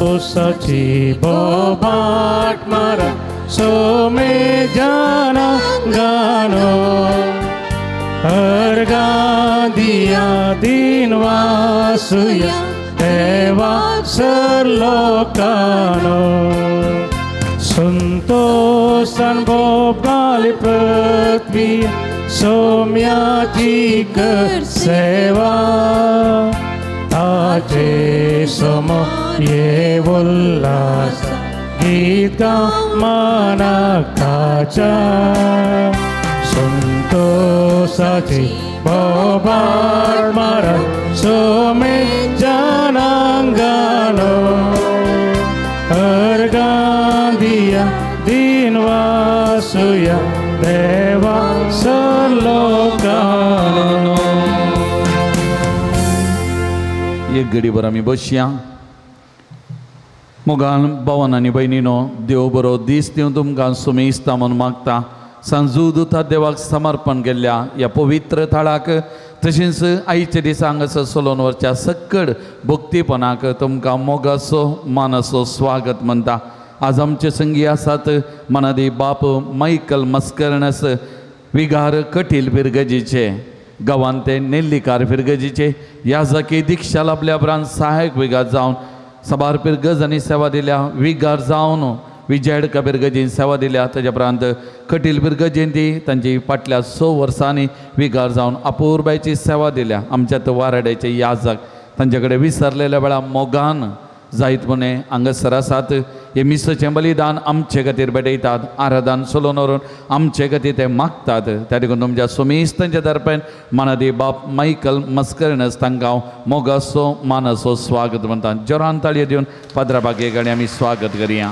संतोषाची बोबाट मारा सोमे जाना गानो अर्गादिया दिन वासुया देवा सरलोकानो संतोषान भोगाली पृथ्वी सोम्याची कर सेवा ताजे सोमो ये उल्लास गीत मानाकाचा संतोषाची बोबाट मारा सोमे जनांगानो अर्गादिया दिन वासुया देवा सरलोकानो। एक घडीभर आमी बसया। मोगान भावान आनी भयणीनो, देव बरो दीस दिवन तुमकां सुमेस्ता म्हूण मागता। सांजू दुता देवाक समर्पण केल्ल्या ह्या पवित्र थळाक तशेंच आयच्या दिसा हांगासर सोलोन वरच्या सक्कड भक्तीपणाक तुमकां मोगाचो मानाचो स्वागत म्हणटा। आज आमचे संगी आसात मनादी बाप मायकल मस्कर्णस विगार कटील फिरगजीचे गांवांत ते नेल्लीकार फिरगजीचे ह्या जाकी दीक्षा लाभल्या उपरांत सहायक विगार जावन साबार पिरगज आनी सेवा दिल्या। विगार जावन विजयडका पिरगजीन सेवा दिल्या। ताच्या उपरांत कटील पिरगजीन ती तांची फाटल्या 6 वर्सांनी विगार जावन अपुरबायची सेवा दिल्या। आमच्या वाराड्याचे याजक तांचे कडेन विसरलेल्या वेळा मोगान जायत म्हणे हांगासर आसात। हे मिसाचें बलिदान आमचे खातीर भेटयतात, आराधन सोलोन व्हरून आमचे खातीर ते मागतात। त्या देखून तुमच्या सुमेस्तांच्या दरम्यान मानादी बाप मायकल मस्कर्णस तांकां हांव मोगाचो मानाचो स्वागत म्हणटा। जोरान ताळयो दिवन पाद्रा बागे आमी स्वागत करया।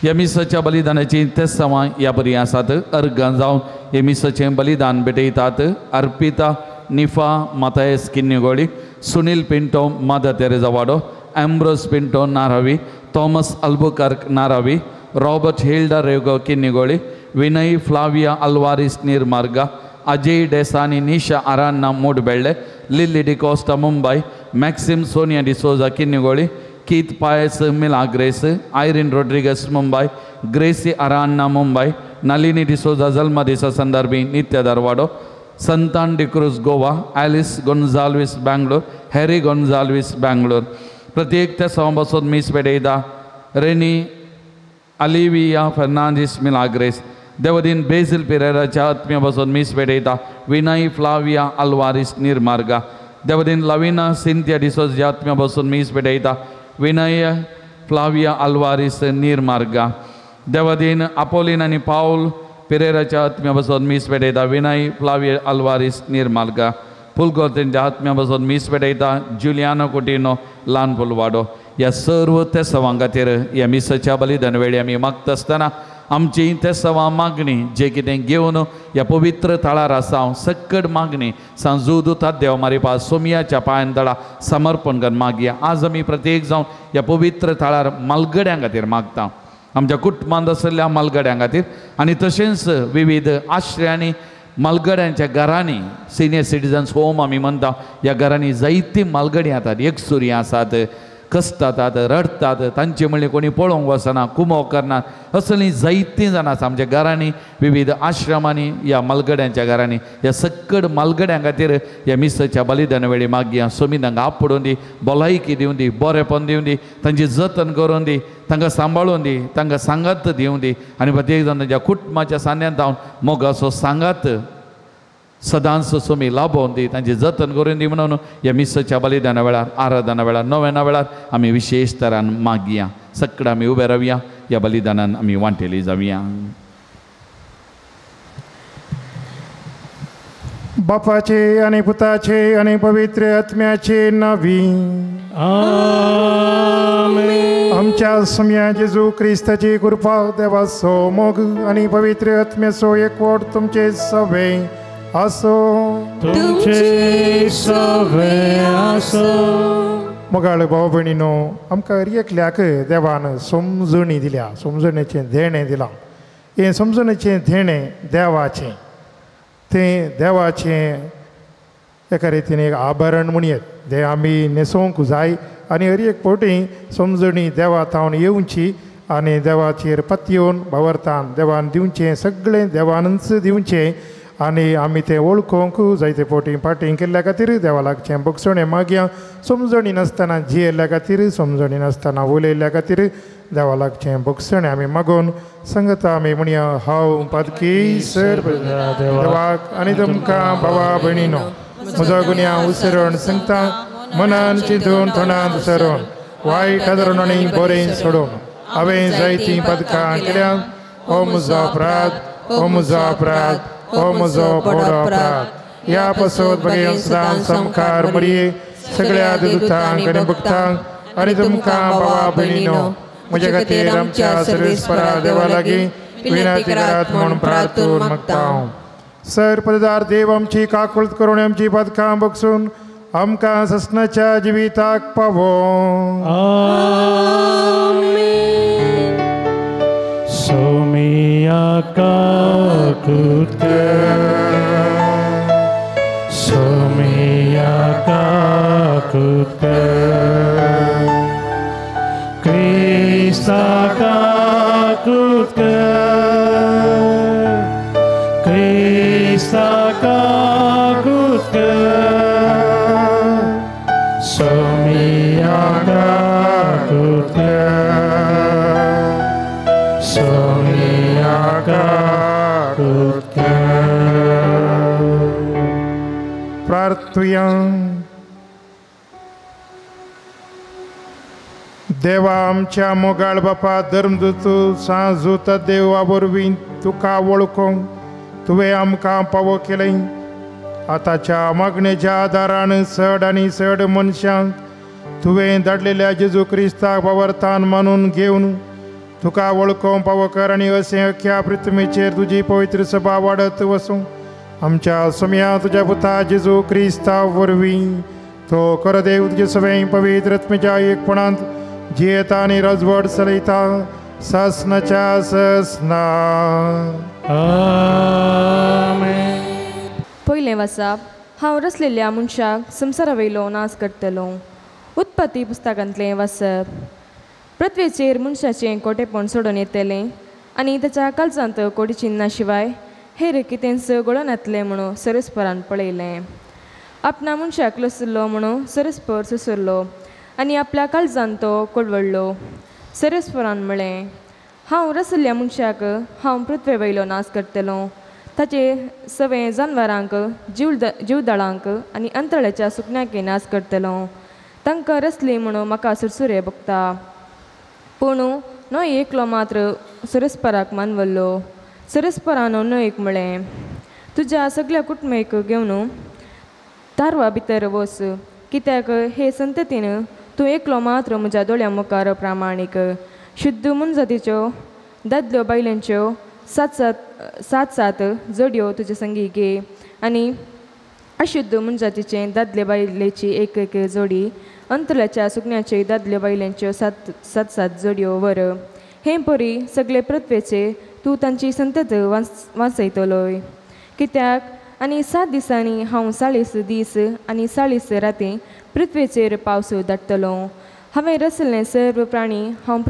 ह्या मिसाच्या बलिदानाची तेसांवां ह्या बरी आसात। अर्गां जावन हे मिसाचें बलिदान भेटयतात Arpita Nifa Mathias Kinnigoli, Sunil Pinto Mother Teresa Wado, Ambrose Pinto Naravi, Thomas Albuquerque Naravi, Robert Hilda Rego Kinnigoli, Vinay Flavia Alvares Neermarga, Ajay Desani Nisha Aranna Moodbelle, Lily D'Costa Mumbai, Maxim Sonia D'Souza Kinnigoli, Keith Pius Milagres, Irene Rodrigues Mumbai, Gracie Aranna Mumbai, Nalini D'Souza जल्म दिसा संदर्भी Nitya Darwado, Santan D'Cruz Goa, Alice Gonsalves Bangalore, Harry Gonsalves Bangalore. प्रत्येक त्या सवां मीस पेटयता रेनी Olivia Fernandes Milagres, देवदीन बेझील पिरेराच्या आत्म्या बसून मीस पेटयता Vinay Flavia Alvares निर्मार्गा, देवदीन Lavina Cynthia D'Souza आत्म्या बसून मीस पेटयता Vinay Flavia Alvares निर्मार्गा, देवदीन अपोलीन आनी पावल पिरेराच्या आत्म्या बसून मीस पेटयता विनय फ्लाविया अल्वारीस निर्मार्गा, फुलगोर्तेंच्या आत्म्या बसून मीस पेटयता जुलियानो कुटिनो ल्हान फुलवाडो। ह्या सर्व तेसवां खातीर ह्या मिसाच्या बलिदान वेळी आमी मागता आसतना आमची तेसवां मागणी जे कितें घेवन ह्या पवित्र थळार आसा सक्कड मागणी सांजू दुता देव मारिपा सोमयाच्या पांयान तळा समर्पण करून मागया। आज आमी प्रत्येक जावन ह्या पवित्र थळार मालगड्यां खातीर मागता, आमच्या कुटुंबांत आशिल्ल्या मालगड्यां खातीर आनी तशेंच विविध आश्रयांनी मालगड्यांच्या घरांनी सिनियर सिटीजन्स होम आमी म्हणटा ह्या घरांनी जायतीं मालगडी येतात, एकसुरी आसात, कसतात, रडटात, तांचे म्हणलें कोणी पळोवंक वचना, कुमोक करना, असलीं जायतीं जाणां आसा आमच्या घरांनी, विविध आश्रमांनी, ह्या मालगड्यांच्या घरांनी. ह्या सक्कड मालगड्यां खातीर ह्या मिसाच्या बलिदाना वेळी मागया सोमी तांकां आपोडून दी, भलायकी दिवं दी, बरेपण दिवं दी, तांची जतन करून दी, तांकां सांबाळून दी, तांकां सांगात दिवं दी आनी प्रत्येक जाण तांच्या कुटुंबाच्या सांन्यांत जावन मोगाचो सांगात सदांच सोमी लाभोवन दी, तांची जतन करून दी. म्हणून ह्या मिसाच्या बलिदाना वेळार, आराधना वेळार, नव्याना वेळार आमी विशेश तरान मागया. सगळं आमी उबे रावया, ह्या बलिदानान आमी वांटेली जावया. बापाचे आणि पुताचे आणि पवित्र आत्म्याचे नावी आमेन. आमच्या सम्या जेजू क्रिस्ताची कृपा, देवाचो मोग आणि पवित्र आत्म्याचो एकवट तुमचे सवे आसो. तुमचे सवे आसो. मोगाळ भाव भयणीनो, आमकां एकल्याक देवान समजणी दिल्या, समजणेचें देणें दिलां. हें समजणेचें देणें देवाचें, तें देवाचें एका रितीन एक आभरण म्हणयेत, तें आमी न्हेसोवंक जाय आनी हर एक फावटी समजणी देवा थावन येवची आनी देवाचेर पतयेवन भावार्थान देवान दिवचें सगळें देवानच दिवचें आनी आमी तें वळखूंक जायते फावटी फाटीं केल्ल्या खातीर देवा लागचें भोगसणें मागया. समजणी नासतना जियेल्ल्या खातीर, समजणी नासतना उलयल्ल्या खातीर देवा लागचें भोगसणें आमी मागून संगता आमी म्हणया. हांव पादकी सर देवाक आनी तुमकां भावा भयणीनो म्हजो गुन्यांव उसरण सांगता, मनान चिंतून तोंडान उसरून वायट आदरून आनी बरें सोडून हांवें जायतीं पदकां केल्या. हो म्हजो अपराध, हो म्हजो अपराध, हो म्हजो व्हड अपराध. ह्या पासत बगेन सदां सामकार मरये सगळ्या दुतांक आनी भक्तांक आनी तुमकां भावा भयणीनो म्हज्या खातीर आमच्या सर्वेस्परा देवा लागीं विनंती करात म्हूण प्रार्थून मागता हांव. सर पददार देव आमची काकुळत करून आमची पदकां बगसून आमकां ससनाच्या जिविताक पावो. आमेन. सोमिया काकुत कर, सोमिया काकुत कर, क्रिस्ता काकुत कर, क्रिस्ता काकुत कर, सोमिया काकुत कर, सोमिया काकुत कर. प्रार्थुया. देवा आमच्या मोगाळ बापा, धर्मदूत सांजूत देवा वरवीं तुका वळखूंक तुवें आमकां पावो केलें. आतांच्या मागणेच्या आदारान चड आनी चड मनशांक तुवें धाडलेल्या जेजू क्रिस्ताक भावार्थान मानून घेवन तुका वळखूंक पावो कर आनी अशें अख्ख्या पृथ्वीचेर तुजी पवित्र सभा वाडत वसूं. आमच्या सोम्या तुज्या पुता जेजू क्रिस्ता वरवीं तो कर देव तुजे सगळें पवित्र आत्म्याच्या एकपणांत जियेता आनी राजवट चलयता ससनाच्या ससना. आमेन. पयलें वाचप. हांव रचलेल्या मनशाक संवसारा वयलो नाश करतलो. उत्पत्ती पुस्तकांतलें वाचप. पृथ्वेचेर मनशाचें कोटेपण सोडून येतलें आनी ताच्या काळजांत कोटी चिन्ना शिवाय हेर कितेंच घडोवन येतलें म्हणून सरस्परान पळयलें. आपणा मनशाक लसलो म्हणून सरस्पर सोसरलो आनी आपल्या काळजान तो कोडवडलो. सरस्परान म्हळें, हांव रसल्ल्या मनशाक हांव पृथ्वे वयलो नाश करतलो. ताचे सगळे जानवरांक, जीवदळांक आनी अंतळाच्या सुकण्याक नाश करतलो. तांकां रसली म्हणून म्हाका सुरसुरे भोगता. पूण न्हय एकलो मात्र सरस्पराक मानवल्लो. सरस्परान न्हयक म्हळें, तुज्या सगळ्या कुटुंबेक घेवन तारवा भितर वच, कित्याक हे संततीन तूं एकलो मात्र म्हज्या दोळ्यां मुखार प्रामाणीक. शुद्ध मनजातीच्यो दादल्यो बायलांच्यो सात सात सात सात जोडयो तुजे संगी घे आनी अशुद्ध मनजातीचे दादले बायलेची एक एक जोडी, अंतराच्या सुकण्याचे दादले बायलांच्यो सात सात सात जोडयो वर. हे परी सगळे पृथ्वेचे तूं तांची संतत वाचयतलोय. कित्याक आनी 7 दिसांनी हांव 40 दीस आनी 40 राती पृथ्वेचेर पावस धाडटलो. हांवें रचल्ले सर्व प्राणी हांव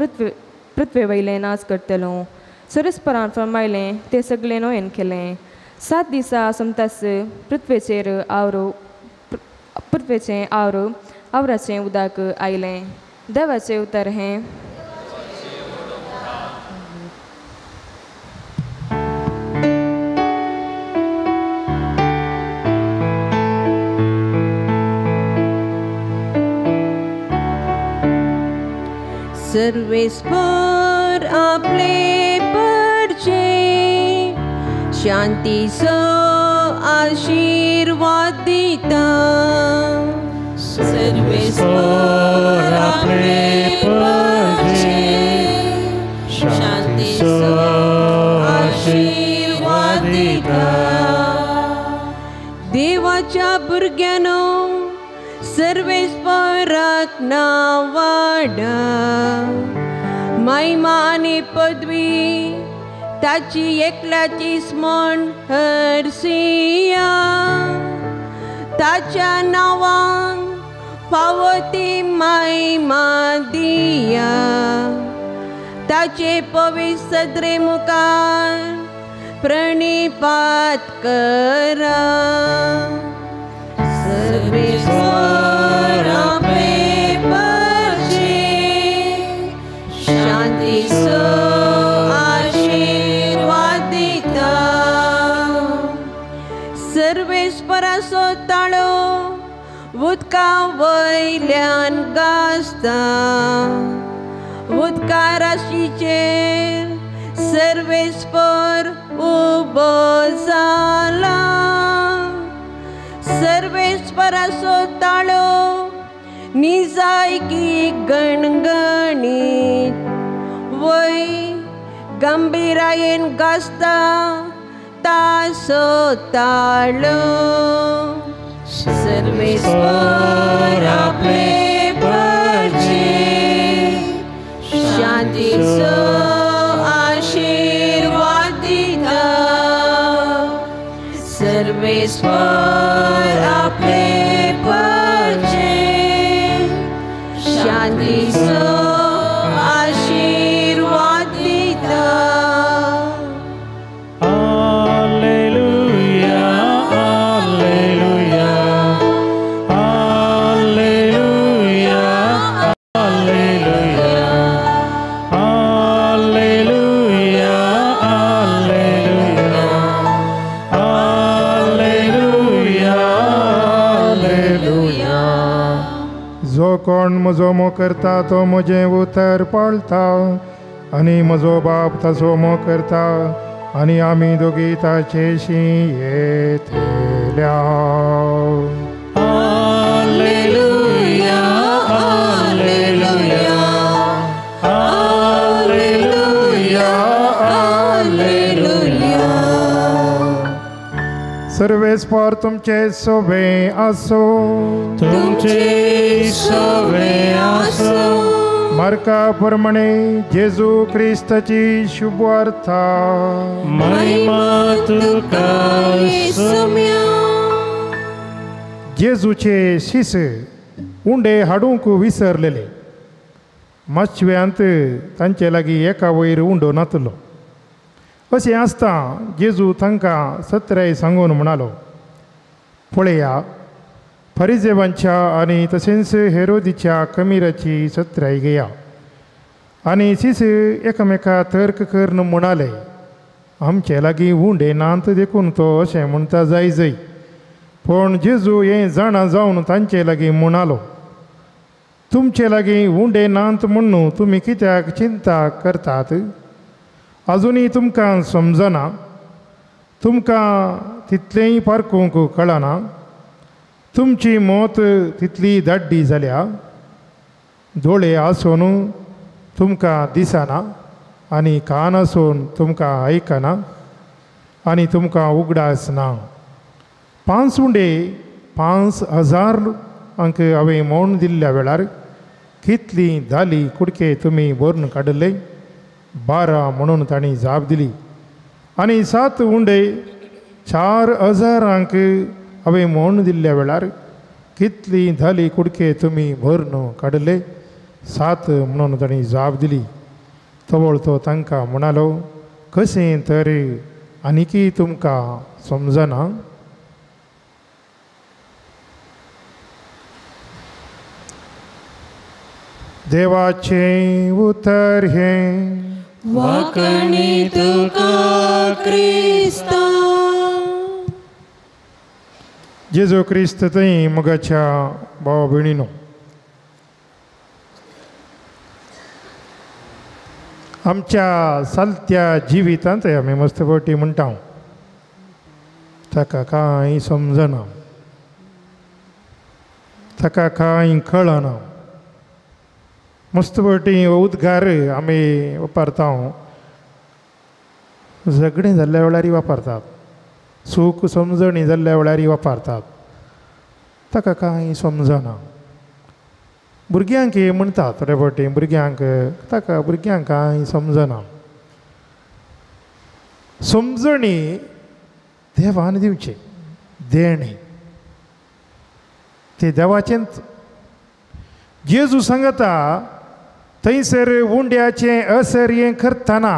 पृथ्वे वयले नाच करतलो. सरस्परान फर्मायलें तें सगळें नोयन केलें. 7 दिसां सोमतास पृथ्वेचेर पृथ्वेचें आवराचें उदक आयलें. देवाचें उतर हें. सर्वेस्पर आपले परचे शांतीचो आशीर्वाद दिता. सर्वेस्पर आपले परचे शांतीचो आशीर्वाद दिता. देवाच्या भुरग्यांनो सर्वेस्पराक नावाडा. महिमा आनी पदवी ताची एकल्याची स्मरण हरसिया. ताच्या नांवान फावो ती महिमा दिया ताचे पवित्र सदरे मुखार प्रणिपात करा सर्वेस्पर आपले परचे शांतीचो आशीर्वाद दिता सर्वेस्पराचो ताळो उदका वयल्यान गाजता उदका राशीचेर सर्वेस्पर उबो जाला सर्वेस्पराचो ताळो निजायकी गणगणीत वय गंभीरायेन गाजता ताचो ताळो सर्वेस्पर आपले परचे शांतीचो आशीर्वाद दिता सर्वेस्पर आपले परचे शांतीचो आशीर्वाद दिता. Alleluia, alleluia, alleluia, alleluia, alleluia, alleluia, alleluia, alleluia. जो कोण म्हजो मोग करता तो म्हजें उतर पाळता आनी म्हजो बाप ताचो मोग करता आनी आमी दोगी ताचेशी येतल्या. Alleluia, alleluia, alleluia, alleluia. सर्वेस्पर तुमचे सोबे आसो. तुमचे सोबे आसो. मार्का प्रमाणे जेजू क्रिस्ताची शुभवार्ता. महिमा तुका सोम्या. जेजूचे शिस उंडे हाडूंक विसरलेले. माचव्यांत तांचे लागीं एका वयर उंडो नातलो. अशें आसता जेजू तांकां सत्राय सांगून म्हणालो, पळया फरिजेवांच्या आनी तशेंच हेरोदीच्या कमिराची सत्राय घेया. आनी शिस एकामेका तर्क करून म्हणाले, आमचे लागीं उंडे नात देखून तो अशें म्हणटा जाय जय. पूण जेजू हें जाणा जावन तांचे लागीं म्हणालो, तुमचे लागीं उंडे नात म्हणून तुमी कित्याक चिंता करतात? अजुनूय तुमकां समजना? तुमकां तितलेंय पारखूंक कळना? तुमची मत तितली दाड्डी जाल्या? दोळे आसून तुमकां दिसना आनी कान आसून तुमकां आयकना आनी तुमकां उगडास ना. 5 उंडे 5000 अंक हांवें मौन दिल्ल्या वेळार कितली दाली कुडके तुमी भरून काडले? 12 म्हणून तांणी जाप दिली. आनी 7 उंडे 4000 हांवें मौन दिल्ल्या वेळार कितली धाली कुडके तुमी भरून काडले? 7 म्हणून तांणी जाप दिली. तवळ तो तांकां म्हणालो, कशें तर आनीकी तुमकां समजना? देवाचें उतर हें. वाकणी तुका क्रिस्ता. जेजू क्रिस्त थंय मोगाच्या भावा भयणीनो, आमच्या सालत्या जिवितांत आमी मस्त फावटी म्हणटा ताका कांय समजना, ताका कांय कळना. मस्त फावटी उद्गार आमी वापरता, झगडीं जाल्ल्या वेळार वापरतात, सूख समजणी जाल्ल्या वेळार वापरतात, ताका कांय समजना. भुरग्यांक म्हणटा थोडे फावटी भुरग्यांक, ताका भुरग्यांक कांय समजना. समजणी देवान दिवची देणें, ते देवाचेंच. जेजू सांगता थंयसर उंड्याचें असर्यें करतना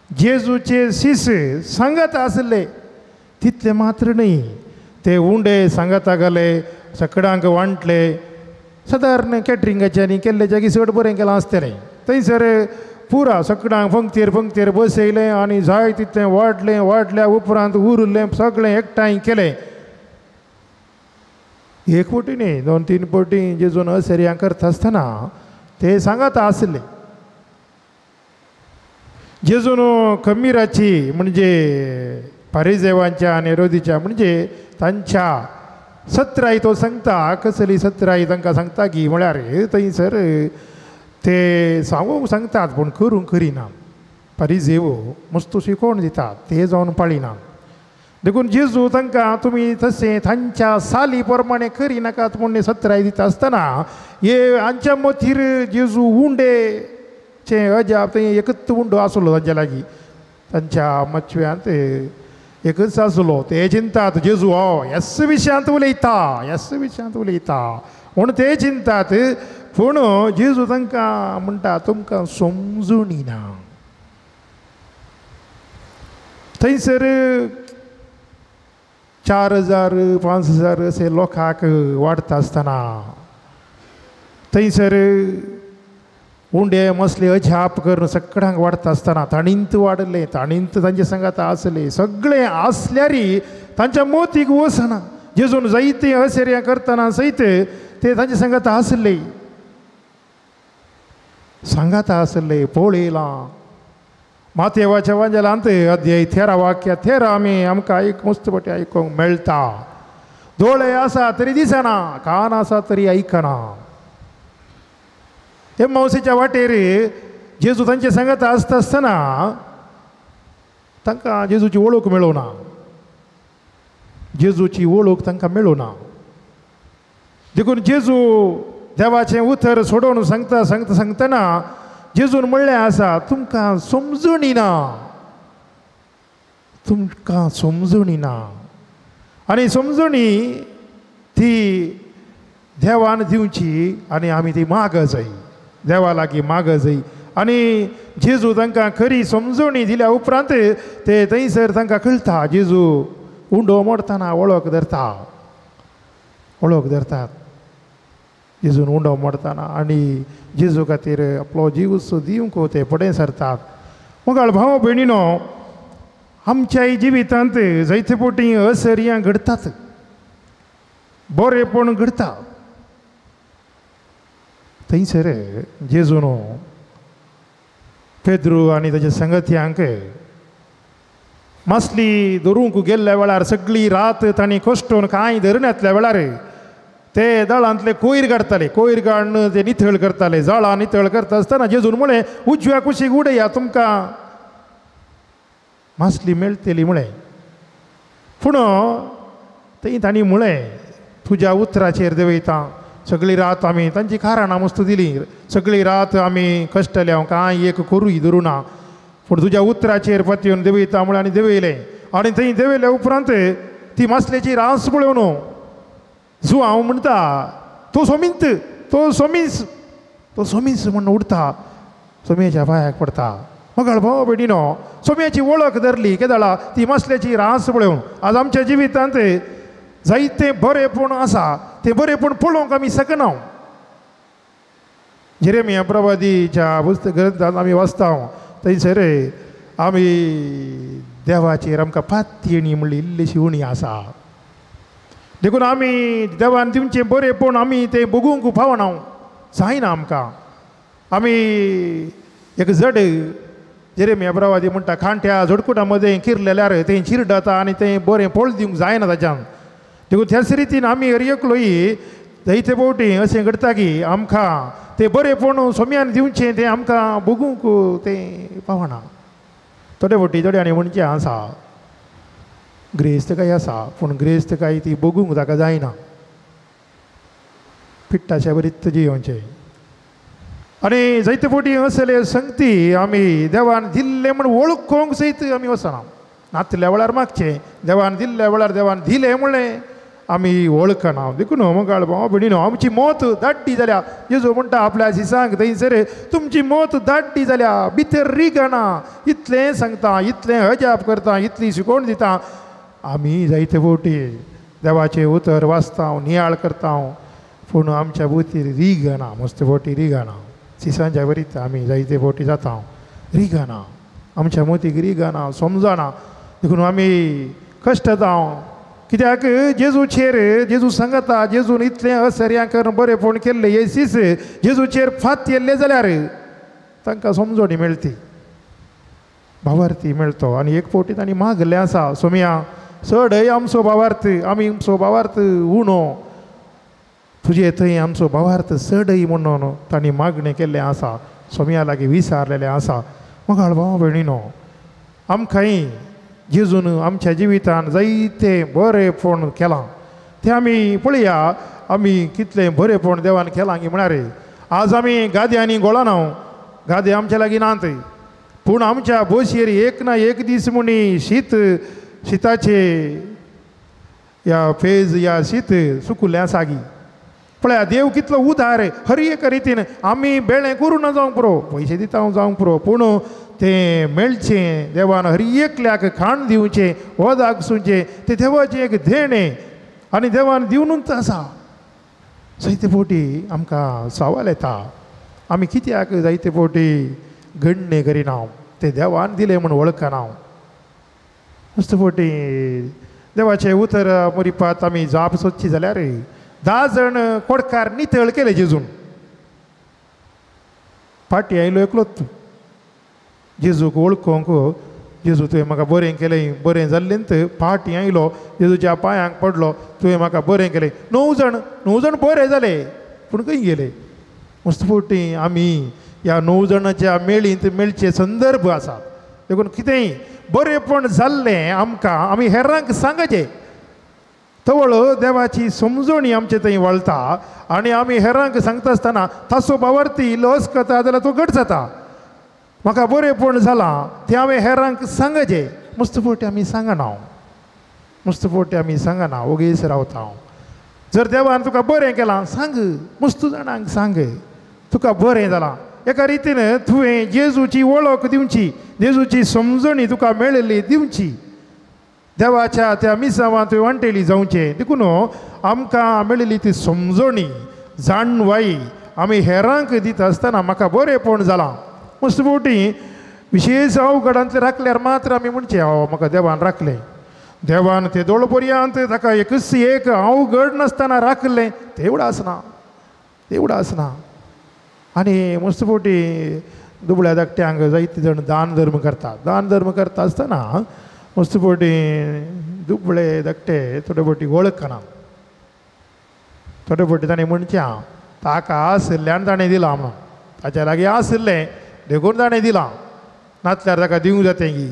जेजूचे शिस सांगत आसले. तितले मात्र न्हय, ते उंडे सांगता घाले, सकडांक वांटले, सादारण कॅटरिंगाच्यांनी केल्ले जागी चड बरें केलां आसतलें. थंयसर पुरा सकडांक पंक्तीर पंक्तीर बसयलें आनी जाय तितलें वाडलें, वाडल्या उपरांत उरलें सगळें एकठांय केलें. एक पटी न्ही, दोन तीन पटी जेजून असर्यां करता आसतना ते सांगत आसले. जेजून खमीराची म्हणजे पारिजेवांच्या आनी रोदीच्या म्हणजे तांच्या सत्राय तो सांगता, कसली सत्राय तांकां सांगता की म्हळ्यार थंयसर ते सांगूंक सांगतात पूण करूंक करिना. पारिजेव मस्त शिकोवन दितात, ते जावन पाळिना. देखून जेजू तांकां तुमी तशें तांच्या साली प्रमाणे करिनाकात म्हूण सत्राय दिता आसतना हे हांच्या मतीर जेजू उंडेचें अजाप थंय एकच उंडो आसलो तांच्या लागीं, तांच्या मचव्यांत एकच आसलो. ते चिंतात जेजू हो ह्याच विशयांत उलयता, ह्याच विशयांत उलयता म्हूण ते चिंतात. पूण जेजू तांकां म्हणटा तुमकां समजूनी ना. थंयसर 4000 5000 अशे लोकांक वाडटा आसतना थंयसर उंडे मसले अजाप करून सगळ्यांक वाडटा आसतना ताणींत वाडले, ताणींत तांचे सांगात आसले, सगळें आसल्यारी तांच्या मोतीक वचना. जेजून जायते असेर्यां करतना सयत ते तांचे सांगात आसले, सांगात आसले. पळयलां मातेवाच्या वांजेलांत अध्याय 13 वाक्य 13 आमी आमकां एक मस्त पटी आयकूंक मेळटा. दोळे आसा तरी दिसना, कान आसा तरी आयकना. हे मावशेच्या वाटेर जेजू तांचे सांगात आसता आसतना तांकां जेजूची वळख मेळना, जेजूची वळख तांकां मेळना. देखून जेजू देवाचें उतर सोडोवन सांगता सांगता सांगतना जेजून म्हणलें आसा तुमकां समजणी ना, तुमकां समजणी ना. आनी समजणी ती देवान दिवची आनी आमी ती माग जाय, देवा लागीं माग जाय. आनी जेजू तांकां खरी समजणी दिल्या उपरांत ते थंयसर तांकां कळटा जेजू उंडो मोडटना वळख धरता, वळख धरतात जेजून उंडो मोडटना आनी जेजू खातीर आपलो जीव दिवंक ते फुडें सरतात. मुगाळ भाव भयणीनो, आमच्याय जिवितांत जायते फावटी असर्यां घडटात, बरेपण घडटा. थंयसर जेजून पेद्रू आनी ताच्या संगत्यांक मासली धरूंक गेल्ल्या वेळार सगळी रात तांणी कश्टोवन कांय धरून येतल्या वेळार ते दळांतले कोयर काडटाले, कोयर काडून ते नितळ करताले. जाळां नितळ करता आसतना जेजून म्हळें उजव्या कुशीक उडया, तुमकां मासली मेळटली म्हळें. पूण थंय तांणी म्हळें तुज्या उतराचेर देंवयता. सगळी रात आमी तांची कारणां मस्त दिली, सगळी रात आमी कश्टले, हांव कांय एक करूय धरूं ना, पूण तुज्या उतराचेर पतयेवन देंवयता म्हळें आनी देंवयलें. आनी थंय देंवयल्या उपरांत ती मासलेची रास पळोवन जुआंव म्हणटा तो सोमींत, तो सोमीस, तो सोमीस म्हण उडता, सोमयेच्या पांयाक पडटा. मगाळ भाव भयणीनो, सोमयेची वळख धरली केदळा ती मासल्याची रास पळोवन. आज आमच्या जिवितांत जायते बरेपण आसा, तें बरेपण पळोवंक आमी शकना. जेरेमिया प्रवादीच्या पुस्तक ग्रंथांत आमी वाचता थंयसर आमी देवाचेर आमकां पातयेणी म्हणली इल्लीशी उणी आसा. देखून आमी देवान दिवचें बरेपण आमी तें बगूंक पावना, जायना आमकां. आमी एक जड जेरेमिया प्रवादी म्हणटा खांट्या झडकुटा मदें किरलेल्यार तें चिरडता आनी तें बरें पळ दिवंक जायना ताच्यान. देखून त्याच रितीन आमी हर एकलोय जायते फावटी अशें घडटा की आमकां तें बरेपण सोम्यान दिवचें तें आमकां बगूंक तें पावना. थोडे फावटी थोड्यांनी म्हणचें आसा ग्रेस्त काय आसा, पूण ग्रेस्त काय ती बगूंक ताका जायना, पिट्टाच्या बरीच जियोवचें. आनी जायते फावटी असले संगती आमी देवान दिल्लें म्हण वळखूंक सयत आमी वचना. नातल्या वेळार मागचें, देवान दिल्ल्या वेळार देवान दिलें म्हणलें आमी वळखना. देखून मोगाळ भाव भयणीनो आमची मौत दाड्डी जाल्या. जेजू म्हणटा आपल्या शिसांक थंयसर तुमची मौत दाड्डी जाल्या, भितर रिगना, इतलें सांगता, इतलें अजाप करता, इतली शिकोवण दिता. आमी जायते फावटी देवाचें उतर वाचता, नियाळ करता, पूण आमच्या भोंवती रिगना, मस्त फावटी रिगना. शिसांच्या वरीत आमी जायते फावटी जाता, रिगना, आमच्या मोतीक रिगना, समजना. देखून आमी कश्ट जावं कित्याक जेजूचेर जेजू सांगता, जेजून इतलें असर्यां करून बरेंपण केल्लें हे सीस जेजूचेर फात येल्ले जाल्यार तांकां समजणी मेळटी, भावार्थी मेळतो. आनी एक फावटी तांणी मागलें आसा, सोमया चडय आमचो भावार्थ, आमी आमचो भावार्थ उणो, तुजे थंय आमचो भावार्थ चडय म्हणून तांणी मागणें केल्लें आसा, सोमया लागीं विचारलेलें आसा. मोगाळ भाव भयणीनो आमकांय जेजून आमच्या जिवितान जायते बरेंपण केलां तें आमी पळया. आमी कितलें बरेंपण देवान केलां की म्हळ्यार आज आमी गाद्यांनी गोळाना, गादे आमच्या लागीं नात, पूण आमच्या बोशयेर एक ना एक दीस म्हणी शीत शिताचे या पेज या शीत सुकुल्लें आसा गी. पळया देव कितलो उदार, हर एक रितीन आमी बेळें करूं ना जावंक पुरो, पयशे दिता जावंक पुरो, पूण तें मेळचें देवान हर एकल्याक खाण दिवचें, वदाक सुचें, तें देवाचें एक देणें आनी देवान दिवनूच आसा. जायते फावटी आमकां सवाल येता आमी कित्याक जायते फावटी गणणे करिना, तें देवान दिलें म्हूण वळखना. मस्त फावटी देवाचें उतर मुरिपात आमी जाप सोदची जाल्यार 10 जाण कोडकार नितळ केले जेजून, फाटीं आयलो एकलोच. जेजूक वळखोंक जेजू तुवें म्हाका बरें केलें, बरें जाल्लें फाटीं आयलो, जेजूच्या पांयांक पडलो, तुवें म्हाका बरें केलें. 9 जाण, 9 जाण बरे जाले, पूण खंय गेले? मस्त फावटी आमी ह्या 9 जाणाच्या मेळींत मेळचे संदर्भ आसा. देखून कितेंय बरेंपण जाल्लें आमकां आमी हेरांक सांगचें, तवळ देवाची समजणी आमचे थंय वळता आनी आमी हेरांक सांगता आसतना ताचो भावार्थी लस करता जाल्यार तो घट जाता. म्हाका बरेंपण जालां तें हांवें हेरांक सांगचें. मस्त फावटी आमी सांगना, मस्त फावटी आमी सांगना, ओगीच रावता हांव. जर देवान तुका बरें केलां सांग, मस्त जाणांक सांग तुका बरें जालां. एका रितीन तुवें जेजूची वळख दिवची, जेजूची समजणी तुका मेळिल्ली दिवची, देवाच्या त्या मिसावान तुवें वांटेली जावचें. देखून आमकां मेळिल्ली ती समजणी जाणवाई आमी हेरांक दिता आसतना म्हाका बरेंपण जालां. मस्त फावटी विशेश अवघडांतलें राखल्यार मात्र आमी म्हणचें हांव म्हाका देवान राखलें, देवान ते दोळ पर्यंत ताका एकच एक अवघड नासतना राखलें, तेवडो आसना, तेवडो आसना. आनी मस्त फावटी दुबळ्या धाकट्यांक जायते जाण दान धर्म करतात. दान धर्म करता आसतना मस्त फावटी दुबळे धाकटे थोडे फावटी वळखना, थोडे फावटी ताणें म्हणचें आं ताका आशिल्ल्यान ताणें दिलां म्हणून, ताच्या लागीं आशिल्लें देखून ताणें दिलां, नातल्यार ताका दिवंक जातें की.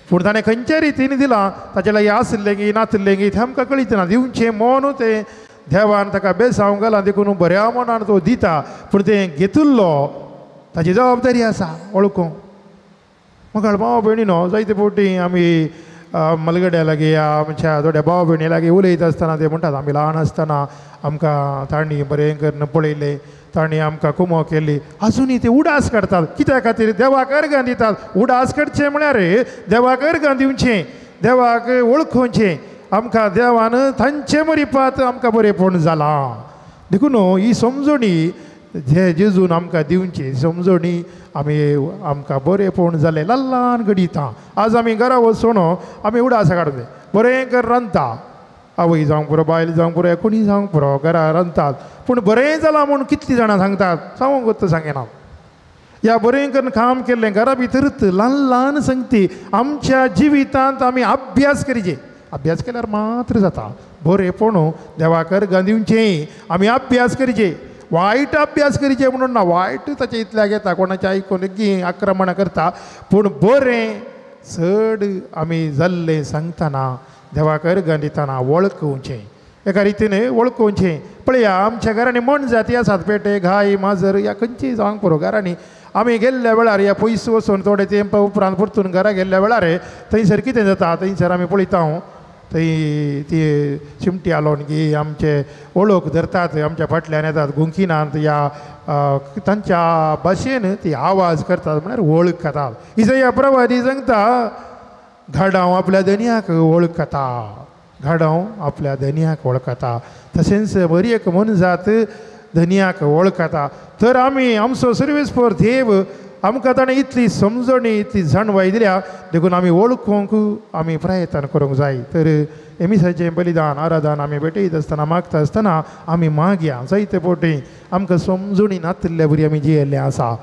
पूण ताणें खंयच्या रितीन दिलां, ताच्या लागीं आशिल्लें की नातिल्लें की तें आमकां कळीत ना. दिवचें मन तें देवान ताका बेसावंक घालां देखून बऱ्या मनान तो दिता, पूण तें घेतिल्लो ताची जबाबदारी आसा वळखूंक. मोगाळ भाव भयणीनो जायते फावटी आमी मलगड्या लागीं आमच्या थोड्या भाव भयणी लागीं उलयता आसतना ते म्हणटात आमी ल्हान आसतना आमकां तांणी बरें करून पळयलें, तांणी आमकां कुमो केली. आजुनूय ते उडास काडटात. कित्या खातीर? देवाक अर्गां दितात. उडास काडचें म्हळ्यार देवाक अर्गां दिवचें, देवाक वळखोवचें. आमकां देवान तांचे मरिपात आमकां बरेंपण जालां. देखून ही समजणी जे जेजून आमकां दिवची समजणी आमी आमकां बरेंपण जालें ल्हान ल्हान घडयता. आज आमी घरा वचून आमी उडास काडून बरें कर रांदता, आवय जावंक पुरो, बायल जावंक पुरो, कोणी जावंक पुरो, घरा रांदतात, पूण बरें जालां म्हूण कितलीं जाणां सांगतात? सांगूंक सांगिना. ह्या बरें करून काम केल्लें घरा भितरूच ल्हान ल्हान संगती आमच्या जिवितांत आमी अभ्यास करीचे. अभ्यास केल्यार मात्र जाता बरेंपण देवाक अर्गां दिवचें. आमी अभ्यास करीचे, वायट अभ्यास करीचे म्हणून ना, वायट ताचे इतल्याक येता, कोणाचें आयकून एगी आक्रमणां करता, पूण बरें चड आमी जाल्लें सांगतना देवाक अर्गां दितना वळखुचें, एका रितीन वळखुचें. पळया आमच्या घरांनी मोनजाती आसात, पेटे, गाय, माजर, ह्या खंयचीय जावंक पुरो. घरांनी आमी गेल्ल्या वेळार ह्या पयस वचून थोडे तेंप उपरांत परतून घरा गेल्ल्या वेळार थंयसर कितें जाता, थंयसर आमी पळयता थंय ती चिमटी आलोवन की आमचे ओळख धरतात, आमच्या फाटल्यान येतात गुंकिनात या तांच्या भाशेन ती आवाज करतात, म्हळ्यार वळखतात. इजया प्रवादी सांगता घाडांव आपल्या धनयाक वळखता, घाडांव आपल्या धनयाक वळखता. तशेंच बरी एक मनजात धनयाक वळखता. तर आमी आमचो सर्वेस्पर देव आमकां ताणें इतली समजणी इतली जाणवाय दिल्या देखून आमी वळखूंक आमी प्रयत्न करूंक जाय. तर एमिसाचें बलिदान आराधन आमी भेटयत आसतना मागता आसतना आमी मागया जायते फावटी आमकां समजणी नातिल्ले बरी आमी जियेल्ले आसा,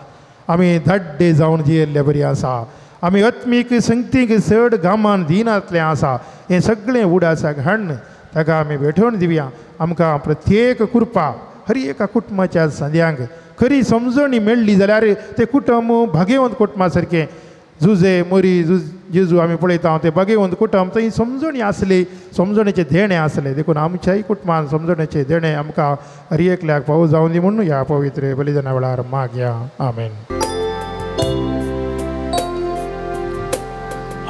आमी धाड्डे जावन जियेल्ले बरी आसा, आमी आत्मीक संगतीक चड गामान दिनातलें आसा. हें सगळें उडासाक हाडून ताका आमी भेटवण दिवया. आमकां प्रत्येक कृपा हर एका कुटुंबाच्या सांद्यांक खरी समजणी मेळ्ळी जाल्यार तें कुटुंब भागेवंत कुटुंबा सारकें. जुजे मोरी जेजू आमी पळयता तें भागेवंत कुटुंब थंय समजणी आसली, समजणेचें देणें आसलें. देखून आमच्याय कुटुंबान समजणेचें देणें आमकां हर एकल्याक फावो जावन दी म्हूण ह्या पवित्र बलिदाना वेळार मागया. आमेन.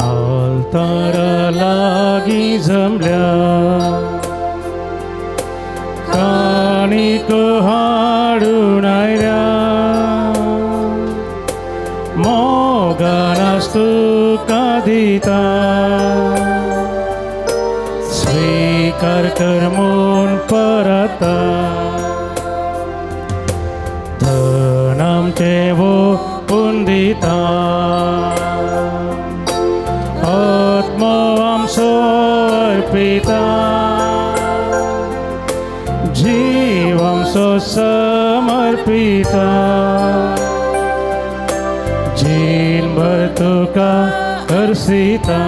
आल्तारा लागीं जमल्या काणीक हाडून आयल्या, मोगान तुका दिता, स्वीकार कर म्हूण परता, धन आमचें ओंपून दिता, आत्मो आमचो अर्पिता, जीव आमचो समर्पिता, जीणभर तुका अर्सिता.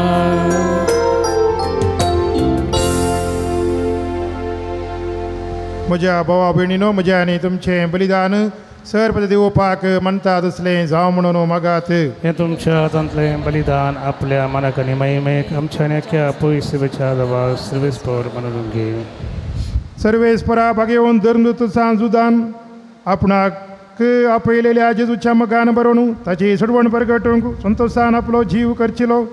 म्हज्या भावा भयणीनो, म्हज्या आनी तुमचें बलिदान सर्व दिवपाक म्हणटा तसलें जावं म्हणून मागात. हें तुमच्या हातांतलें बलिदान आपल्या मनाक आनी महिमेक आमच्या आनी पयस सेवेच्या दवा सर्वेस्पर मनोरून घे. सर्वेस्परा भागेवन धर्मदूत जुदान आपणाक आपयलेल्या जेजूच्या मगान बरोवन ताची सोडवण परगटूंक संतोशान आपलो जीव करचिलो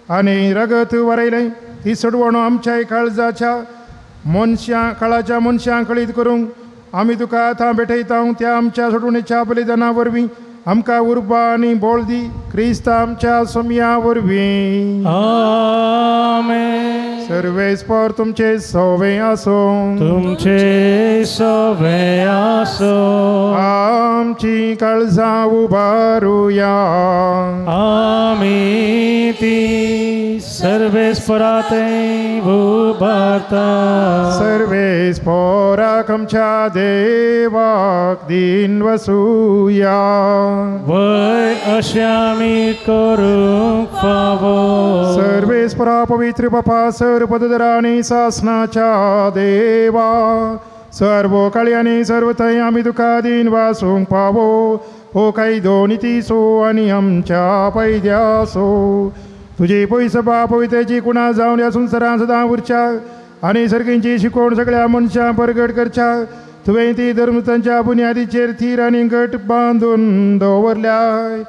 आनी रगत वरयलें. ती सोडवण आमच्या काळजाच्या मनशां काळाच्या मनशां कळीत करूंक आमी तुका आतां भेटयता. त्या आमच्या सोडवणेच्या बलिदाना वरवीं आमकां उर्बा आनी बोळ दी, क्रिस्त आमच्या सोमया वरवीं. आमेन. सर्वेस्पर तुमचे सवे आसूं, तुमचे सवे आसूं. आमची काळजां उबारुया, आमी ती सर्वेस्परा थंय उबारता. सर्वेस्पराक आमच्या देवाक दीन वसुया, वय अशें आमी करूंक फावो. सर्वेस्परा पवित्र बापा सर्व पदधरा आनी सासनाच्या देवा, सर्व काळी आनी सर्व थंय आमी तुका दीन वासूंक पावो. हो कायदो नितीसो आनी आमच्या पयद्यासो तुजी पयसबा पवित्रेची कुणा जावन ह्या संवसारांत सदां उरच्या आनी सर्गींची शिकवण सगळ्या मनशां परगट करच्या. तुवें ती धर्मतांच्या बुन्यादीचेर थीर आनी घट बांदून दवरल्या.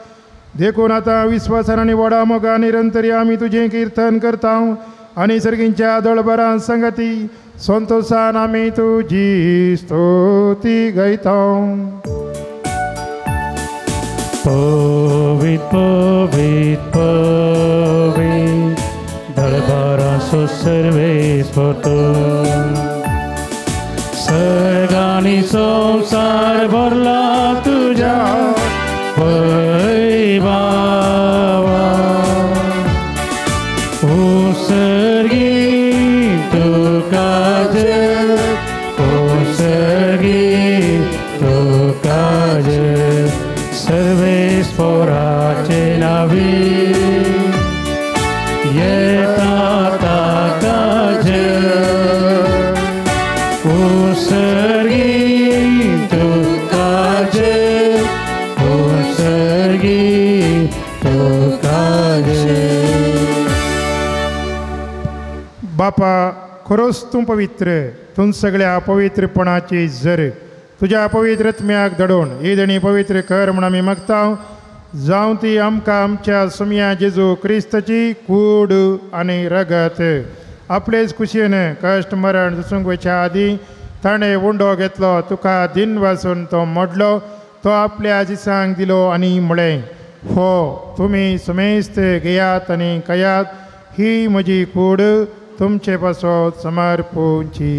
देखून आतां विस्वासान आनी व्हडा मोगान निरंतरी आमी तुजें किर्तन करता आनी सर्गींच्या दळभरान संगती संतोशान आमी तुजी स्तुती गायता. पवीत पवीत पवीत दळभराचो सर्वेस्पर तूं, सर्गांनी संवसार भरला तुज्या वैभावा. उसर्गी तुका जय, उसर्गी तुका जय, सर्वेस्पराचे नावी येता ताका जय. उसर्गी तुका जय, उसर्गी तुका जय. बापा खरोच तूं पवित्र, तूं सगळ्या पवित्रपणाची जर तुज्या पवित्र आत्म्याक दडोवन ईद आनी पवित्र कर म्हूण आमी मागता. जावं ती आमकां आमच्या सोमया जेजू क्रिस्ताची कूड आनी रगत आपलेच कुशीन कश्ट मरण दुसूंक वयच्या आदीं ताणें उंडो घेतलो, तुका दिन वासून तो मोडलो, तो आपल्या दिसांक दिलो आनी म्हळें, हो तुमी समेस्त घेयात आनी खायात, ही म्हजी कूड तुमचे पासत समर्पूची.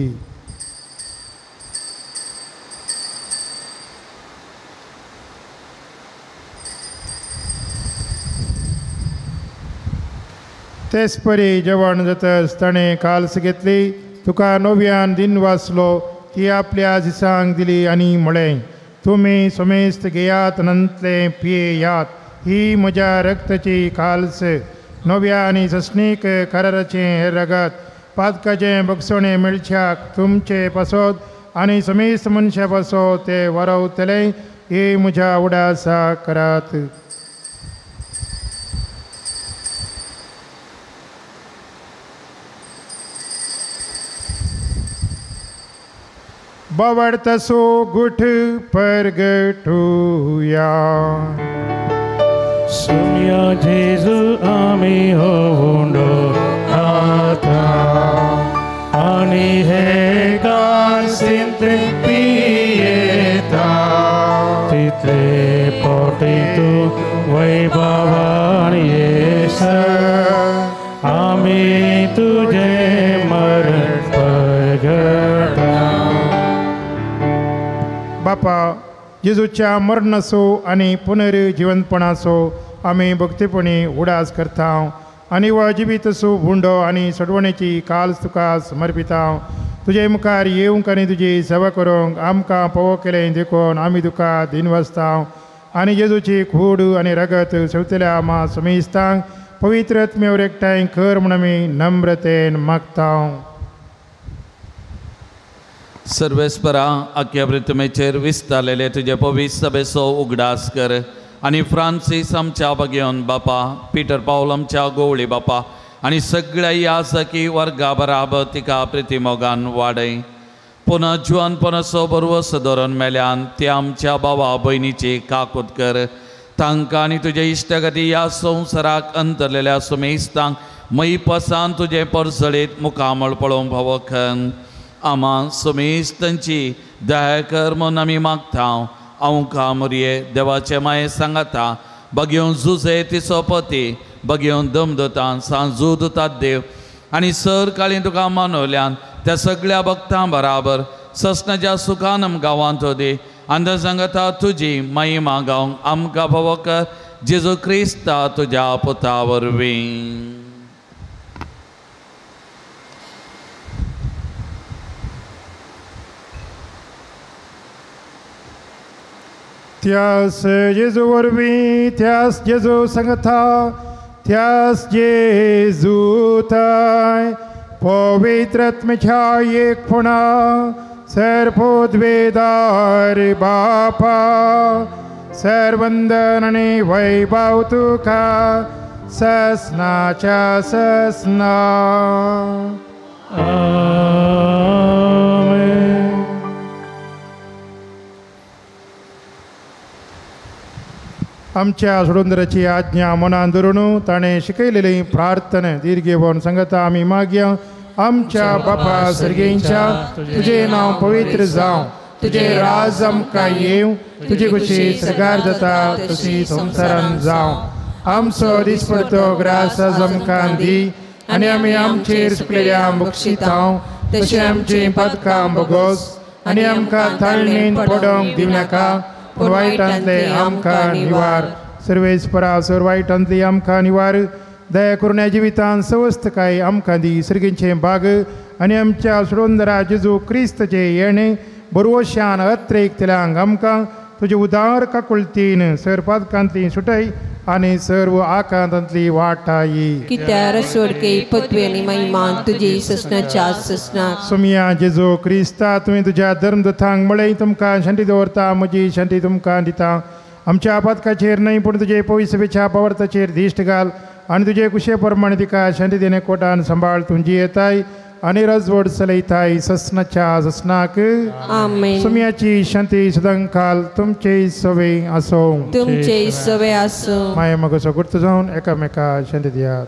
तेच परी जेवण जातच ताणें काल्स घेतली, तुका नव्यान दिन वाचलो, ती आपल्या दिसांक दिली आनी म्हळें, तुमी समेस्त घेयात नंतले पियेयात, ही म्हज्या रक्ताची काल्स, नव्या आनी सस्नीक कराराचें हें रगत, पातकाचें बगसणें मेळच्याक तुमचे पासत आनी समेस्त मनशा पासत ते वरवतले, हे म्हज्या उडासा करात. बावडतसो गुठ परगटुया. सुम्या जेजू आमी हो उंडो खाता आनी हे कासींत पियेता, तितले पोटी तूं वैभवान येस, आमी तुजें मरण परगटा. बापा, जेजूच्या मरणाचो आनी पुनर्जिवनपणाचो आमी भक्तीपणी उडास करता आनी वा जिवीतसो बुंडो आनी सडवणेची काल्स तुका समर्पिता. तुजे मुखार येवंक आनी तुजी सेवा करूंक आमकां पवो केलें देखून आमी तुका दिनवासता आनी जेजूची कूड आनी रगत सेवतल्या आमा समेस्तांक पवित्र आत्म्यावर एकठांय कर म्हूण आमी नम्रतेन मागता. सर्वेस्परा आख्या पृथ्वीचेर विस्तारलेले तुजे पवित्र सभेचो उगडास कर आनी फ्रांसीस आमच्या बगेवन बापा, पिटर पावल आमच्या गोवळी बापा आनी सगळ्या याजकी वर्गा बराबर तिका प्रितीमोगान वाडय. पुनः जुवानपणाचो बरवस धरून मेल्यान ते आमच्या बाबा भयणीची काकूत कर. तांकां आनी तुजे इश्टगती ह्या संवसाराक अंतरलेल्या सुमेस्तांक मयपसान तुजें परजळीत मुखामळ पळोवंक भावखन आमा सुमेस्तांची दया कर म्हूण आमी मागता. आमकां मुरये देवाचे माये सांगाता बगेवन जुजे तिचो पती बगेवन दमदतान सांजू दुतात देव आनी सर काळी तुका मानवल्यान त्या सगळ्या भक्तां बराबर ससनाच्या सुखान गांवांत दी आनी सांगता तुजी महिमा गावंक आमकां फावो कर जेजू क्रिस्ता तुज्या पुता वरवीं. त्यास जेजू वरवीं, त्यास जेजू सांगता, त्यास जेजू ताय पवित्र आत्म्याच्या एकपणा सर्वोद्वेदार बापा, सर्वंदन आनी वैभव तुका ससनाच्या ससना. आमच्या सोडुंदराची आज्ञा मनान धरून ताणें शिकयलेली प्रार्थना दीर्घेवन सांगता आमी मागया. आमच्या बापा सर्गेंच्या, तुजें नांव पवित्र जावं, तुजें राज आमकां येवं, तुजी खुशी सरकार जाता तशी संवसारान जावं. आमचो दिसपडतो ग्रास आज आमकां दी आनी आमी आमचेर सुकलेल्या बक्षितांव तशें आमचीं पातकां बोगोस आनी आमकां ताळणीन पडोवंक दिवनाका, पूण वायटांतले आमकां निवार. सर्वेस्परा सर वायटांतली आमकां निवार. दया करून जिवितान सवस्तकाय आमकां दी. सर्गींचें भाग आनी आमच्या सोडोंदरा जेजू क्रिस्तचें येणें बरवशान अत्रेक तेल्यांक आमकां तुजे उदार काकुळतीन सर पातकांतली सुटय आनी सर्व आकांतांतली वाटाई. कित्यार स्वर्गे पदवी आनी महिमा तुजी ससनाच्या ससनाक. सोमिया जेजू क्रिस्ता, तुवें तुज्या धर्मदूतांक म्हळें, तुमकां शांती दवरता, म्हजी शांती तुमकां दिता. आमच्या पातकाचेर न्हय पूण तुजे पवित्र पावर्ताचेर दिश्ट घाल आनी तुजे कुशे प्रमाणे तिका शांती देणे कोटान सांबाळ. तुजी येताय आनी रजवड चलयताय ससनाच्या ससनाक. आमेन. सोम्याची शांती सदांकाल तुमचे सवे आसो. तुमचे सवे आसो. माया मगसो गुर्त जावन एकामेका शांती दियात.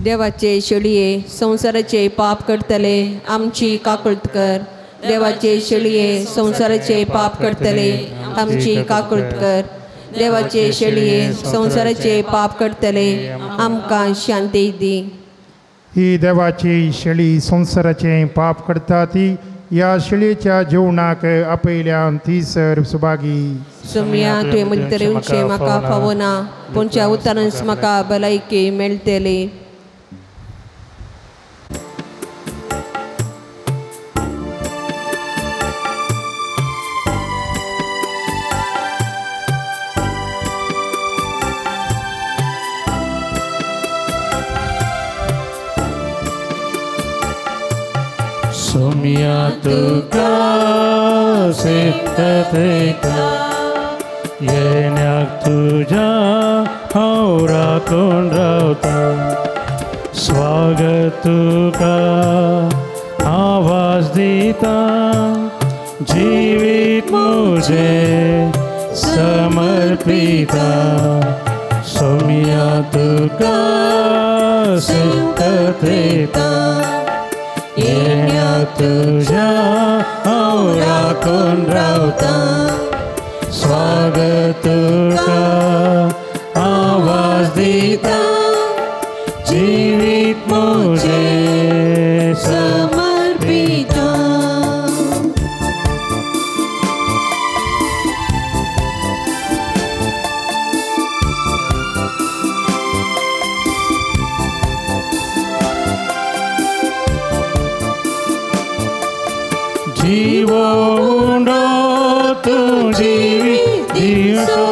देवाचे शेळये संवसाराचे पाप करतले आमची काकूळत कर. देवाचे शेळये संवसाराचे पाप करतले आमची काकूळत कर. देवाचे शेळये संवसाराचे पाप करतले आमकां शांती दी. ही देवाची शेळी संवसाराचे पाप करता ती ह्या शेळयेच्या जेवणाक आपयल्यान ती सर सुभागी. सोम्या तुवें म्हजें येवचें म्हाका फावना, पूण उतरांच म्हाका भलायकी मेळटली. सोम्या तुका सेवता येण्याक तुज्या हांव राखून रावता. स्वागत तुका आवाज दिता, जिवीत म्हजें समर्पिता. सोम्या तुका सेवता येण्याक तुज्या हांव राखून रावता. स्वागत तुका आवाज दिता, जिवीत म्हजें समर्पिता. जीवो उंडो तूं जिवीत दिवचो,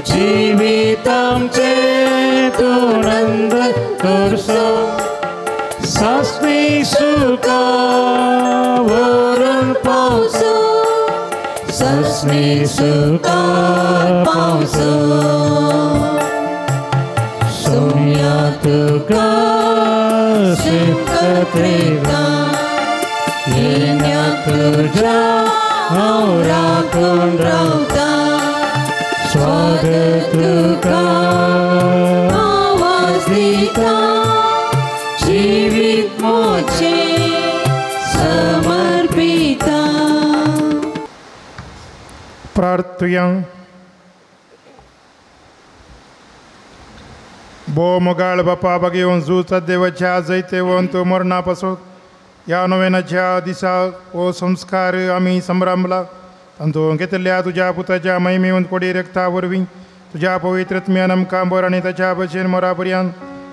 जिवीत आमचें तूं नंद करचो. सासणी सुखा व्हरून पावचो, सासणी सुखा पावचो. सोम्या तुका सेवता येण्याक तुज्या हांव राखून रावता. स्वागत तुका आवाज दिता, जिवीत म्हजें समर्पिता. प्रार्थुया. भोव मोगाळ बापा बागेवन जुचा देवाच्या जैतेवंत मरणा पासून ह्या नोवेनाच्या दिसा हो संस्कार आमी संभ्रमला. तांतूंत घेतिल्ल्या तुज्या पुताच्या महिमेवन कोडी रक्ता वरवीं तुज्या पवित्र आत्म्यान आमकां बर आनी ताच्या भशेन मरा पर्यंत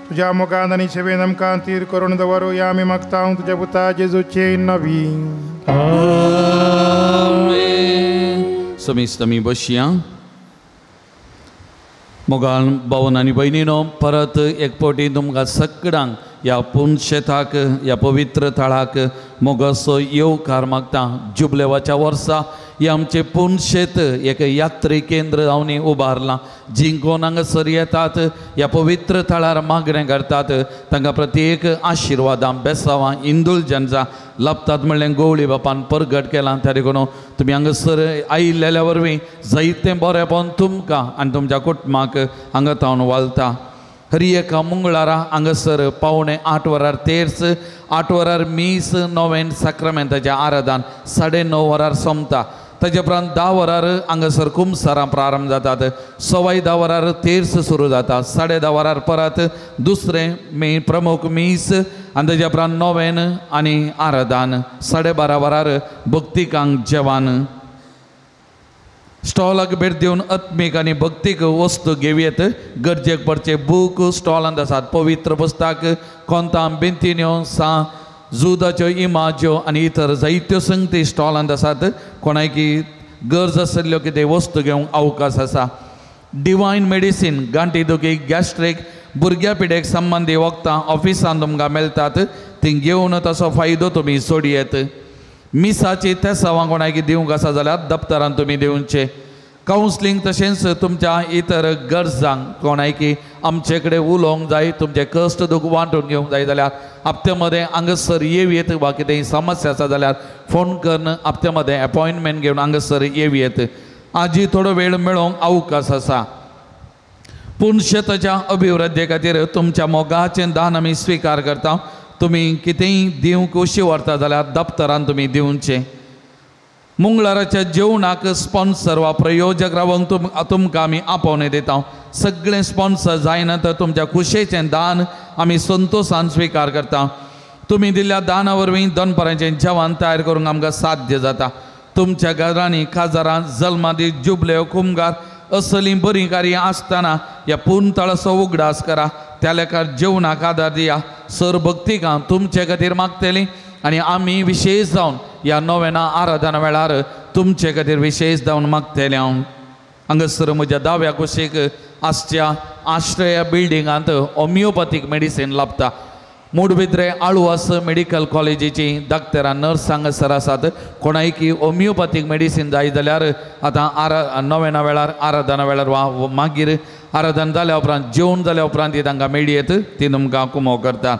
तुज्या मोगान आनी सेवेन आमकां तीर करून दवरू ह्या आमी मागता तुज्या पुता जेजूचे नवी. समीस तुमी बसया. मोगान भावन आनी भयणीनो, परत एक फावटी तुमकां सगळ्यांक ह्या पुनशेताक ह्या पवित्र थळाक मोगाचो येवकार मागता. जुबलेवाच्या वर्सा हें आमचें पुनशेत एक यात्री केंद्र जावन उबारलां. जीं कोण हांगासर येतात ह्या पवित्र थळार मागणें करतात तांकां प्रत्येक आशिर्वादां बेसावां इंदुलजन्सां लाभतात म्हणलें गोवळी बापान परगट केलां. त्या देखून तुमी हांगासर आयिल्ल्या वरवीं जायतें बरेंपण तुमकां आनी तुमच्या कुटुंबाक हांगा तावन वालता. हरी एका मंगळारा हांगासर 7:45 वरार तेर्स, 8 वरार मीस, नोवेन साक्रामेंताचें आराधन 9:30 वरार सोंपता. ताजे उपरांत 10 वरार हांगासर कुमसारां प्रारंभ जातात. 10:15 वरार तेर्स सुरू जाता. 10:30 वरार परत दुसरें मे प्रमुख मीस आनी ताजे उपरांत नोवेन आनी आराधन. 12:30 वरार भक्तिकांक जेवण. स्टॉलाक भेट दिवन आत्मीक आनी भक्तीक वस्तू घेवयेत. गरजेक पडचे बूक स्टॉलांत आसात. पवित्र पुस्तक, कोंतां, बेंतिन्यो, सा जुदाच्यो इमाज्यो आनी इतर जायत्यो संगती स्टॉलांत आसात. कोणायकी गरज आशिल्ल्यो कितें वस्तू घेवंक अवकाश आसा. डिवायन मेडिसीन, गांठी दुखी, गॅस्ट्रीक, भुरग्या पिडेक संबंदी वखदां ऑफिसांत तुमकां मेळटात. ती घेवन ताचो फायदो तुमी सोडयेत. मिसाची तेसावां कोणाकी दिवंक आसा जाल्यार दप्तरान तुमी दिवचे. कावन्सिलींग तशेंच तुमच्या इतर गरजांक कोणायकी आमचे कडेन उलोवंक जाय, तुमचे कश्ट दुख वांटून घेवंक जाय जाल्यार हप्ते मदें हांगासर येवयेत वा कितेंय समस्या आसा जाल्यार फोन करून हप्ते मदें एपॉयंटमेंट घेवन हांगासर येवयेत. आजी थोडो वेळ मेळोवंक अवकाश आसा. पूण शेताच्या अभिवृद्धी खातीर तुमच्या मोगाचें दान आमी स्विकार करता. तुमी कितेंय दिवंक उशी व्हरता जाल्यार दप्तरान तुमी दिवचें. मंगळाराच्या जेवणाक स्पॉन्सर वा प्रयोजक रावंक तुमकां आमी आपोवणें दिता. सगळें स्पॉन्सर जायना तर तुमच्या खुशेचें दान आमी संतोशान स्विकार करता. तुमी दिल्ल्या दाना वरवीं दनपारांचें जेवण तयार करूंक आमकां साध्य जाता. तुमच्या घरांनी काजारां जल्मादी जुबले कुमगार असलीं बरीं कार्यां आसतना ह्या पुनतळाचो उगडास करा. त्या लेखार जेवणाक आदार दिया. सर भक्तिकां तुमचे खातीर मागतलीं आनी आमी विशेश जावन ह्या नव्याना आराधना वेळार तुमचे खातीर विशेश जावन मागतले. हांव हांगासर म्हज्या दाव्या कुशीक आसच्या आश्रया बिल्डिंगांत होमियोपॅथीक मेडिसीन लाभता. मुडबिद्रे आळवास मेडिकल कॉलेजीची डॉक्टरां नर्स हांगासर आसात. कोणायकी होमियोपॅथीक मेडिसीन जाय जाल्यार आतां नव्याना वेळार आराधना वेळार वा मागीर आराधना जाल्या उपरांत जेवण जाल्या उपरांत ती तांकां मेळयेत ती तुमकां कुमो करता.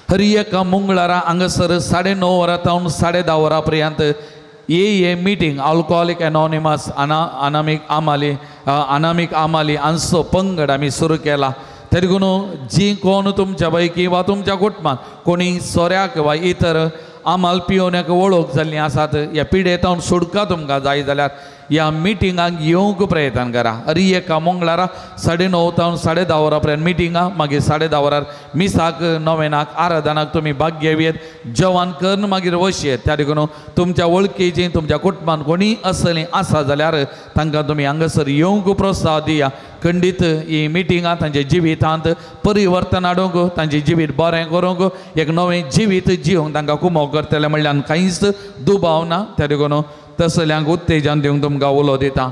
हर एका मंगळारा हांगासर 9:30 वरां तावन 10:30 वरां पर्यंत ए ए मिटींग आल्कोहोलीक एनॉनिमस अनामीक आमाली अनामीक आमाली हांचो पंगड आमी सुरू केला. तरी देखून जी कोण तुमच्या पैकी वा तुमच्या कुटुंबांत कोणी सोऱ्याक वा इतर आमाल पिवण्याक वळख जाल्लीं आसात ह्या पिडेतावन सुटका तुमकां जाय जाल्यार ह्या मिटिंगाक येवंक प्रयत्न करा. हर एका मंगळारा 9:30 तावन 10:30 वरां पर्यंत मिटिंगां, मागीर 10:30 वरार मिसाक नवेनाक आराधनाक तुमी भाग घेवयेत. जेवण करून मागीर वचयेत. त्या देखून तुमच्या वळखीची तुमच्या कुटुंबांत कोणी असलीं आसा जाल्यार तांकां तुमी हांगासर येवंक प्रोत्साहन दिया. खंडीत ही मिटिंगां तांच्या जिवितांत परिवर्तन हाडूंक तांचें जिवीत बरें करूंक एक नवें जिवीत जिवंक तांकां कुमो करतलें म्हणल्यार कांयच दुबाव ना. त्या देखून तसल्यांक उत्तेजन दिवंक तुमकां उलो दिता.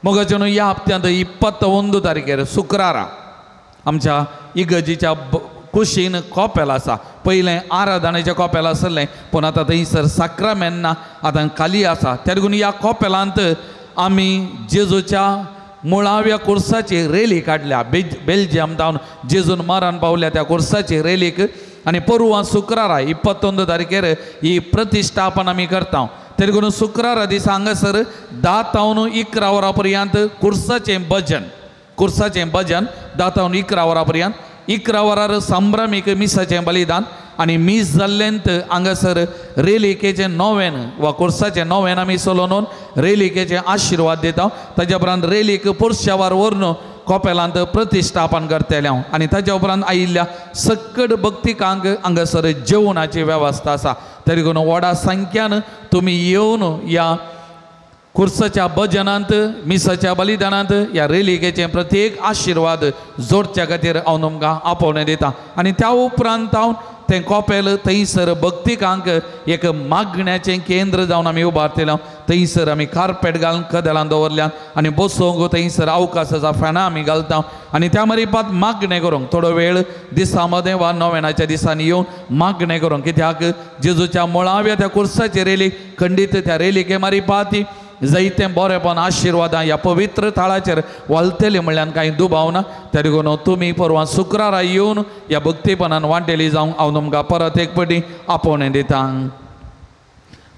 मोगाचें ह्या हप्त्यांत 21 तारखेर शुक्रारा आमच्या इगर्जीच्या कुशीन कॉपेल आसा. पयलें आराधनेचें कॉपेल आसलें पूण आतां थंयसर साक्रामेन ना, आतां खाली आसा. त्या देखून ह्या कॉपेलांत आमी जेजूच्या मुळाव्या कोर्साची रेली काडल्या. बेल्जियम तावन जेजून मरण पावल्या त्या कोर्साची रेलीक आनी परवां शुक्रारा 21 तारखेर ही प्रतिश्ठापन आमी करता. तरी देखून शुक्रारा दिसा हांगासर 10 तावन 11 वरां पर्यंत कुर्साचें भजन, कुर्साचें भजन 10 तावन 11 वरां पर्यंत, 11 वरार संभ्रमीक मिसाचें बलिदान आनी मीस जाल्लेंत हांगासर रेलिकेचें नोवेन वा कोर्साचें नोवेन आमी चलोवन रेलिकेचे आशिर्वाद दिता. ताज्या उपरांत रेलीक पुरशावार व्हरून कॉपेलांत प्रतिश्ठापन करतले हांव आनी ताज्या उपरांत आयिल्ल्या सकट भक्तिकांक हांगासर जेवणाची वेवस्था आसा. तरी देखून व्हडा संख्यान तुमी येवन ह्या कुर्साच्या भजनांत मिसाच्या बलिदानांत ह्या रेलिकेचे प्रत्येक आशिर्वाद जोडच्या खातीर हांव तुमकां आपोवणें दिता. आनी त्या उपरांत हांव तें कॉपेल थंयसर भक्तिकांक एक मागण्याचें केंद्र जावन आमी उबारतले. थंयसर आमी कार्पेट घालून कदेलां दवरल्यात आनी बसोवंक थंयसर अवकाश आसा, फॅनां आमी घालता आनी त्या मरिपात मागणें करूंक थोडो वेळ दिसा मदें वा नोवेनाच्या दिसांनी येवन मागणें करूंक, कित्याक जेजूच्या मुळाव्या त्या कुर्साची रेलीक खंडीत त्या रेलिके मारिपात जायतें बरेपण आशिर्वादां ह्या पवित्र थळाचेर वालतली म्हणल्यार कांय दुबाव ना. त्या देखून तुमी परवां शुक्रारा येवन ह्या भक्तीपणान वांटेली जावंक हांव तुमकां परत एक पटी आपोवणें दिता.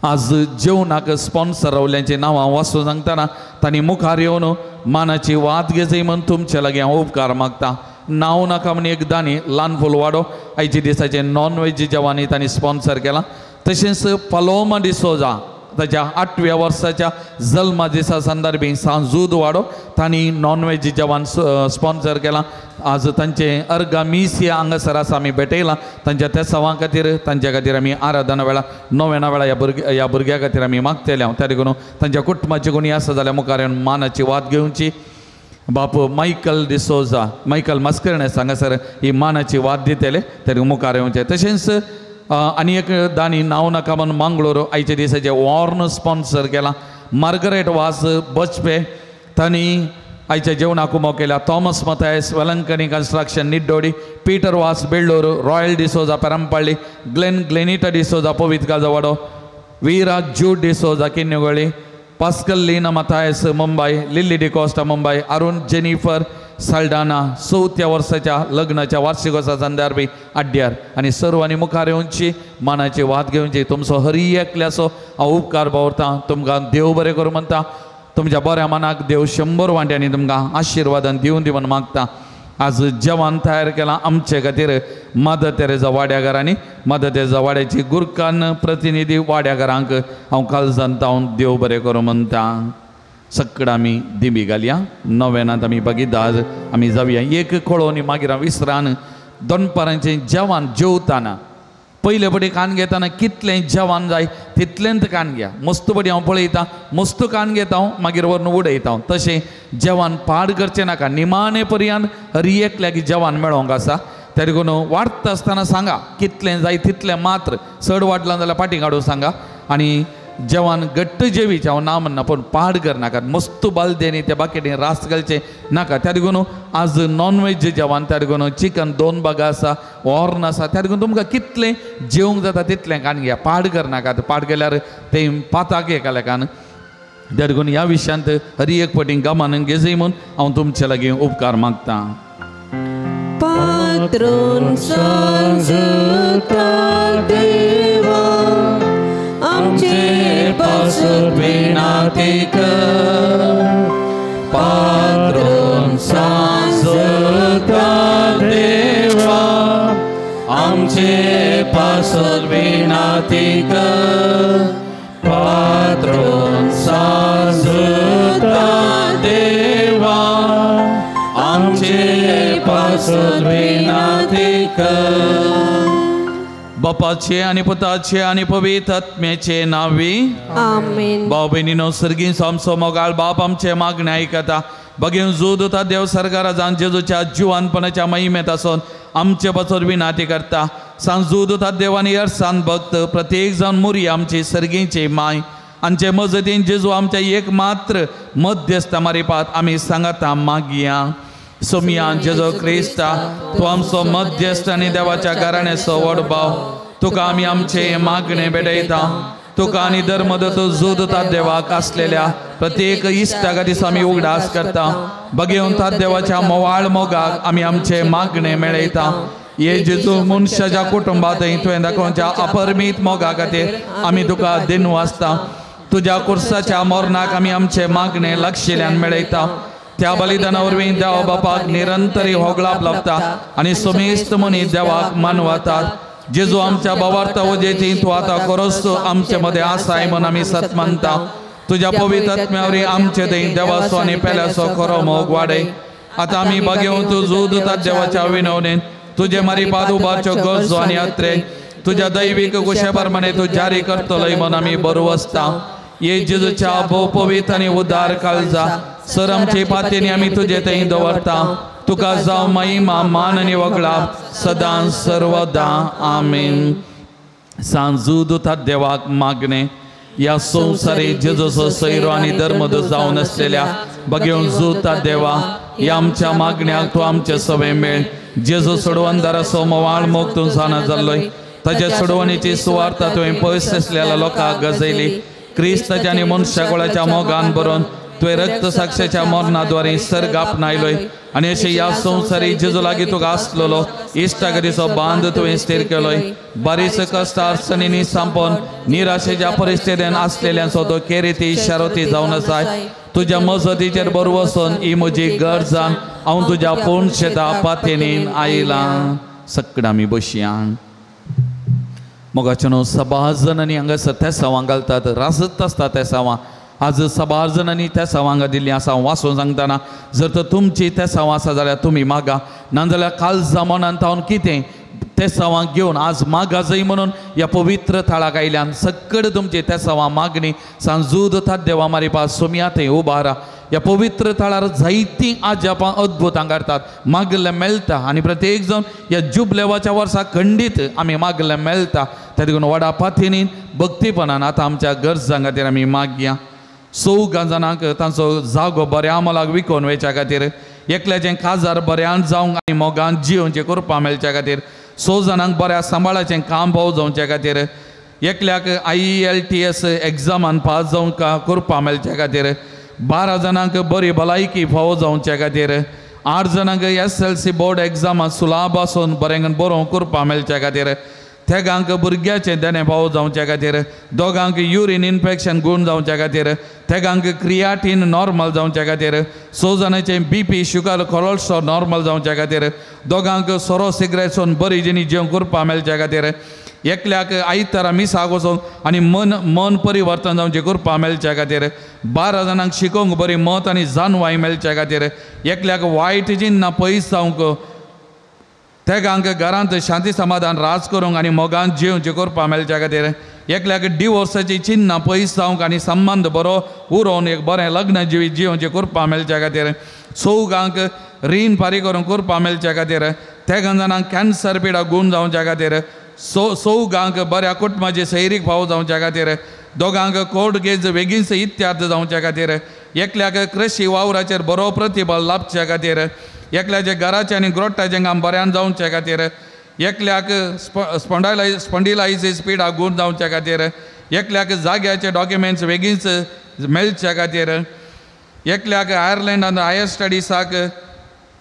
आज जेवणाक स्पॉन्सर रावल्यांची नांवां वाचून सांगतना तांणी मुखार येवन मानाची वात घेजय म्हूण तुमचे लागीं हांव उपकार मागता. नांव नाका म्हूण एक दानी ल्हान फुलवाडो आयच्या दिसाचें नॉन वेज जेवण तांणी स्पॉन्सर केलां. तशेंच पलोमा डिसोजा ताच्या 8व्या वर्साच्या जल्मा दिसा संदर्भी सांजूद वाडो तांणी नॉन वेज जेवण स्पॉन्सर केलां. आज तांचें अर्गा मीस हांगासर आसा आमी भेटयलां तांच्या त्या सवां खातीर तांच्या खातीर आमी आराधना वेळार नोवेना वेळार ह्या भुरग्या खातीर आमी मागतले हांव. त्या देखून तांच्या कुटुंबाची कोणी आसा जाल्यार मुखार येवन मानाची वात घेवची. बाप मायकल डिसोजा मायकल मास्करेन्हस हांगासर ही मानाची वात दितले तरी मुखार येवचें. तशेंच आनी एक दानी नांव नाका म्हूण मांगलोर आयच्या दिसाचें वॉर्न स्पॉन्सर केलां. मार्गरेट वास बचपे तांणी आयच्या जेवणाक उमो केल्या. Thomas Mathias Velankanni construction Niddodi, Peter Vaz Bellur, Royal D'Souza Perampalli, Glenn Glenita D'Souza Pavit Gajawado, Veera Jude D'Souza Kinnigoli, Pascal Leena Mathias Mumbai, Lily D'Costa Mumbai, Arun Jennifer Saldanha 4थ्या वर्साच्या लग्नाच्या वार्षिकोत्सवा संदर्भी अड्ड्यार आनी सर्वांनी मुखार येवची मानाची वात घेवची. तुमचो हरी एकल्याचो हांव उपकार बावरता. तुमकां देव बरें करूं म्हणटा. तुमच्या बऱ्या मनाक देव 100 वांट्यांनी तुमकां आशिर्वादान दिवन दी म्हूण मागता. आज जेवण तयार केलां आमचे खातीर मदर तेरेजा वाड्याघरांनी मदर तेरेजा वाड्याची गुरकान्न प्रतिनिधी वाड्याघरांक हांव कालजान तावन देव बरें करूं म्हणटा. सगळं आमी दिंबी घालया नव्यानांत आमी बगीदाज आमी जावया एक कळोवनी मागीर हांव विसरान दनपारांचें जेवण जेवताना पयले पटी कान घेताना कितलें जेवण जाय तितलेंच कान घ्या. मस्त पटी हांव पळयता मस्त कान घेता हांव मागीर व्हरून उडयता हांव. तशें जेवण पाड करचें नाका. निमाणे पर्यंत हर एकल्याक जेवण मेळोंक आसा. त्या देखून वाडटा आसतना सांगा कितलें जाय तितलें मात्र, चड वाडलां जाल्यार फाटीं काडून सांगा. आनी जेवण घट्ट जेवीचें हांव ना म्हणना पूण पाड करनाकात. मस्त बालदेनी त्या बाकीटी रास घालचें नाका. त्या देखून आज नॉनव्हेज जेवण त्या देखून चिकन 2 भागां आसा हॉर्न आसा. त्या देखून तुमकां कितलें जेवंक जाता तितलें कान घ्या, पाड करनाकात. पाड केल्यार तें पाताक एकालेकान. त्या देखून ह्या विशयांत हर एक पटी गमान घेजय म्हूण हांव तुमचे लागीं उपकार मागता. पात्रून सांजता देवा आमचे पासत विनाती कर. पात्रून सांजता देवा आमचे पासत विनाती कर. पात्रून सांजता देवा आमचे पासत विनाती कर. बापाचे आनी पुताचे आनी पवित्र आत्म्याचे नांवी आमेन. भाव भयणीनो सर्गीं आमचो मोगाळ बाप आमचे मागणें आयकता. बगेवन जोद उता देव सरकाराजान जेजूच्या जिवानपणाच्या महिमेत आसून आमचे पासत विनाती करता. सांजूद उता देवानी अर्सान भक्त प्रत्येक जावन मुरी आमची सर्गींची माय आमचे मजतीन जेजू आमच्या एक मात्र मध्यस्थ मारिपात आमी सांगाता मागया. सोमिया जेजू क्रिस्ता तूं आमचो मध्यस्थ आनी देवाच्या घराण्याचो व्हड भाव. तुका आमी आमचे मागणें भेटयता. तुका आनी धर्मदत्त जोदता देवाक आसलेल्या प्रत्येक इश्टा खातीर आमी उगडास करता. बगेवन तात देवाच्या मोवाळ मोगाक आमी आमचे मागणें मेळयता. हे जेजू मनशाच्या कुटुंबांत तुवें दाखोवच्या अपरमीत मोगा खातीर आमी तुका दिनू आसता. तुज्या कुर्साच्या मरणाक आमी आमचे मागणें लक्षिल्यान मेळयता. त्या बलिदाना वरवीं देवा बापाक निरंतरी होगळाप लाबता आनी समेस्त मनीस देवाक मानवतात. जेजू आमच्या बावार्थ वजेती तूं आतां खरोच आमचे मदें आसाय म्हूण आमी सत मानता. तुज्या पवित्र आत्म्या वरवीं आमचे थंय देवाचो आनी पेल्याचो खरो मोग वाडय. आतां आमी बागेवन तूं जोद देवाच्या विनवणेन तुजे मारी उबारच्यो गरजो आनी यात्रे तुज्या दैवीक कुशे प्रमाणे तूं जारी करतलोय म्हूण आमी बरो आसता. ये जेजूच्या भोव पवित्र आनी उदार काळजा सर आमचे पातीनी आमी तुजे थंय दवरता. तुका जावं महिमा मान आनी वगळाप सदां सर्वदा आमेन. सांजू दुता देवाक मागणें ह्या संवसारी जेजूचो सैरो आनी धर्मदूत जावन आसलेल्या बगेवन जुता देवा ह्या आमच्या मागण्याक तूं आमचे सवे मेळ. जेजू सोडवणदाराचो मोवाळ मोग तूं जाणा जाल्लोय. ताच्या सोडवणीची सुवार्ता तुवें पयस आसलेल्या लोकांक गजयली. क्रिस्ताच्या आनी मनशाकुळाच्या मोगान भरून तुवें रक्त साक्षाच्या मरणाद्वारे सर्ग आपणायलोय आनी अशें ह्या संवसारी जेजू लागीं तुका आसलेलो इश्टागतीचो बांद तुवें स्थीर केलोय. बारीस कश्ट अडचणींनी सांपोवन निराशेच्या परिस्थितीन आसलेल्यांचो तो केरिती शारोती जावन आसाय. तुज्या मजतीचेर बरो वचून ही म्हजी गरजान हांव तुज्या पूर्ण शेता पातेनीन आयलां. सगळ्या आमी बसया. मोगाचे न्हू सबार जाणांनी हांगासर तेसांवां घालतात, रासत आसता तेसांवां. आज सबार जाणांनी तेसांवां हांगा दिल्लीं आसा. हांव वाचून सांगतना जर तर तुमची तेसांवां आसा जाल्यार तुमी मागा, नाजाल्यार काल मनान तावन कितें तेसांवां घेवन आज मागा जाय म्हणून ह्या पवित्र थळाक आयल्यान सगळे तुमची तेसांवां मागणी सांजूद देवा मारिपा सोमया थंय उबारा. ह्या पवित्र थळार जायतीं आजापां अद्भुतां करतात, मागलें मेळटा आनी प्रत्येक जाण ह्या जुबलेवाच्या वर्सा खंडीत आमी मागलें मेळटा. त्या देखून व्हडा पाथेनीन भक्तीपणान आतां आमच्या गरजां खातीर आमी मागया. चौगां जाणांक तांचो जागो बऱ्या मोलाक विकोवन वयच्या खातीर, एकल्याचें काजार बऱ्यान जावंक आनी मोगान जियोवचें करपा मेळच्या खातीर, 6 जाणांक बऱ्या सांबाळाचें काम पाव जावच्या खातीर, एकल्याक IELTS एग्जामान पास जावंक करपा मेळच्या खातीर, 12 जाणांक बरी भलायकी फावो जावच्या खातीर, 8 जाणांक SLC board एग्जामान सुलाभ आसून बरें बरोवंक करपा मेळच्या खातीर, तेगांक भुरग्याचें देणें पावो जावच्या खातीर, दोगांक युरीन इन्फेक्शन गूण जावच्या खातीर, तेगांक क्रियाटीन नॉर्मल जावच्या खातीर, 6 जाणांचें बीपी शुगर कोलेस्ट्रॉल नॉर्मल जावच्या खातीर, दोगांक सोरो सिगरेट सोन बरी जिणी जेवण करपा मेळच्या खातीर, एकल्याक आयतारा मिसाक वचोन आनी मन मन परिवर्तन जावचें करपा मेळच्या खातीर, 12 जाणांक शिकोवंक बरी मत आनी जानवाय मेळच्या खातीर, एकल्याक वायट चिन्नां पयस जावंक, तेगांक घरांत शांती समाधान राज करूंक आनी मोगान जेवचें करपा मेळच्या खातीर, एकल्याक डिवोर्साची चिन्नां पयस जावंक आनी संबंद बरो उरोवन एक बरें लग्न जिवीत जिवचें करपा मेळच्या खातीर, चौगांक रीण फारीक करूंक करपा मेळच्या खातीर, तेगां जाणांक कॅन्सर पिडा गूण जावच्या खातीर, चौगांक बऱ्या कुटुंबाचे सैरीक फावो जावच्या खातीर, दोगांक कोर्ट केस बेगीनच इत्यार्थ जावच्या खातीर, एकल्याक कृशी वावराचेर बरो प्रतिबल लाभच्या खातीर, एकल्याचे घराचें आनी ग्रोट्टाचें काम बऱ्यान जावच्या खातीर, एकल्याक स्पॉन्डिलायसीस पिडा गूण जावच्या खातीर, एकल्याक जाग्याचे डॉक्युमेंट्स बेगीनच मेळच्या खातीर, एकल्याक आयर्लंडांत हायर स्टडीसाक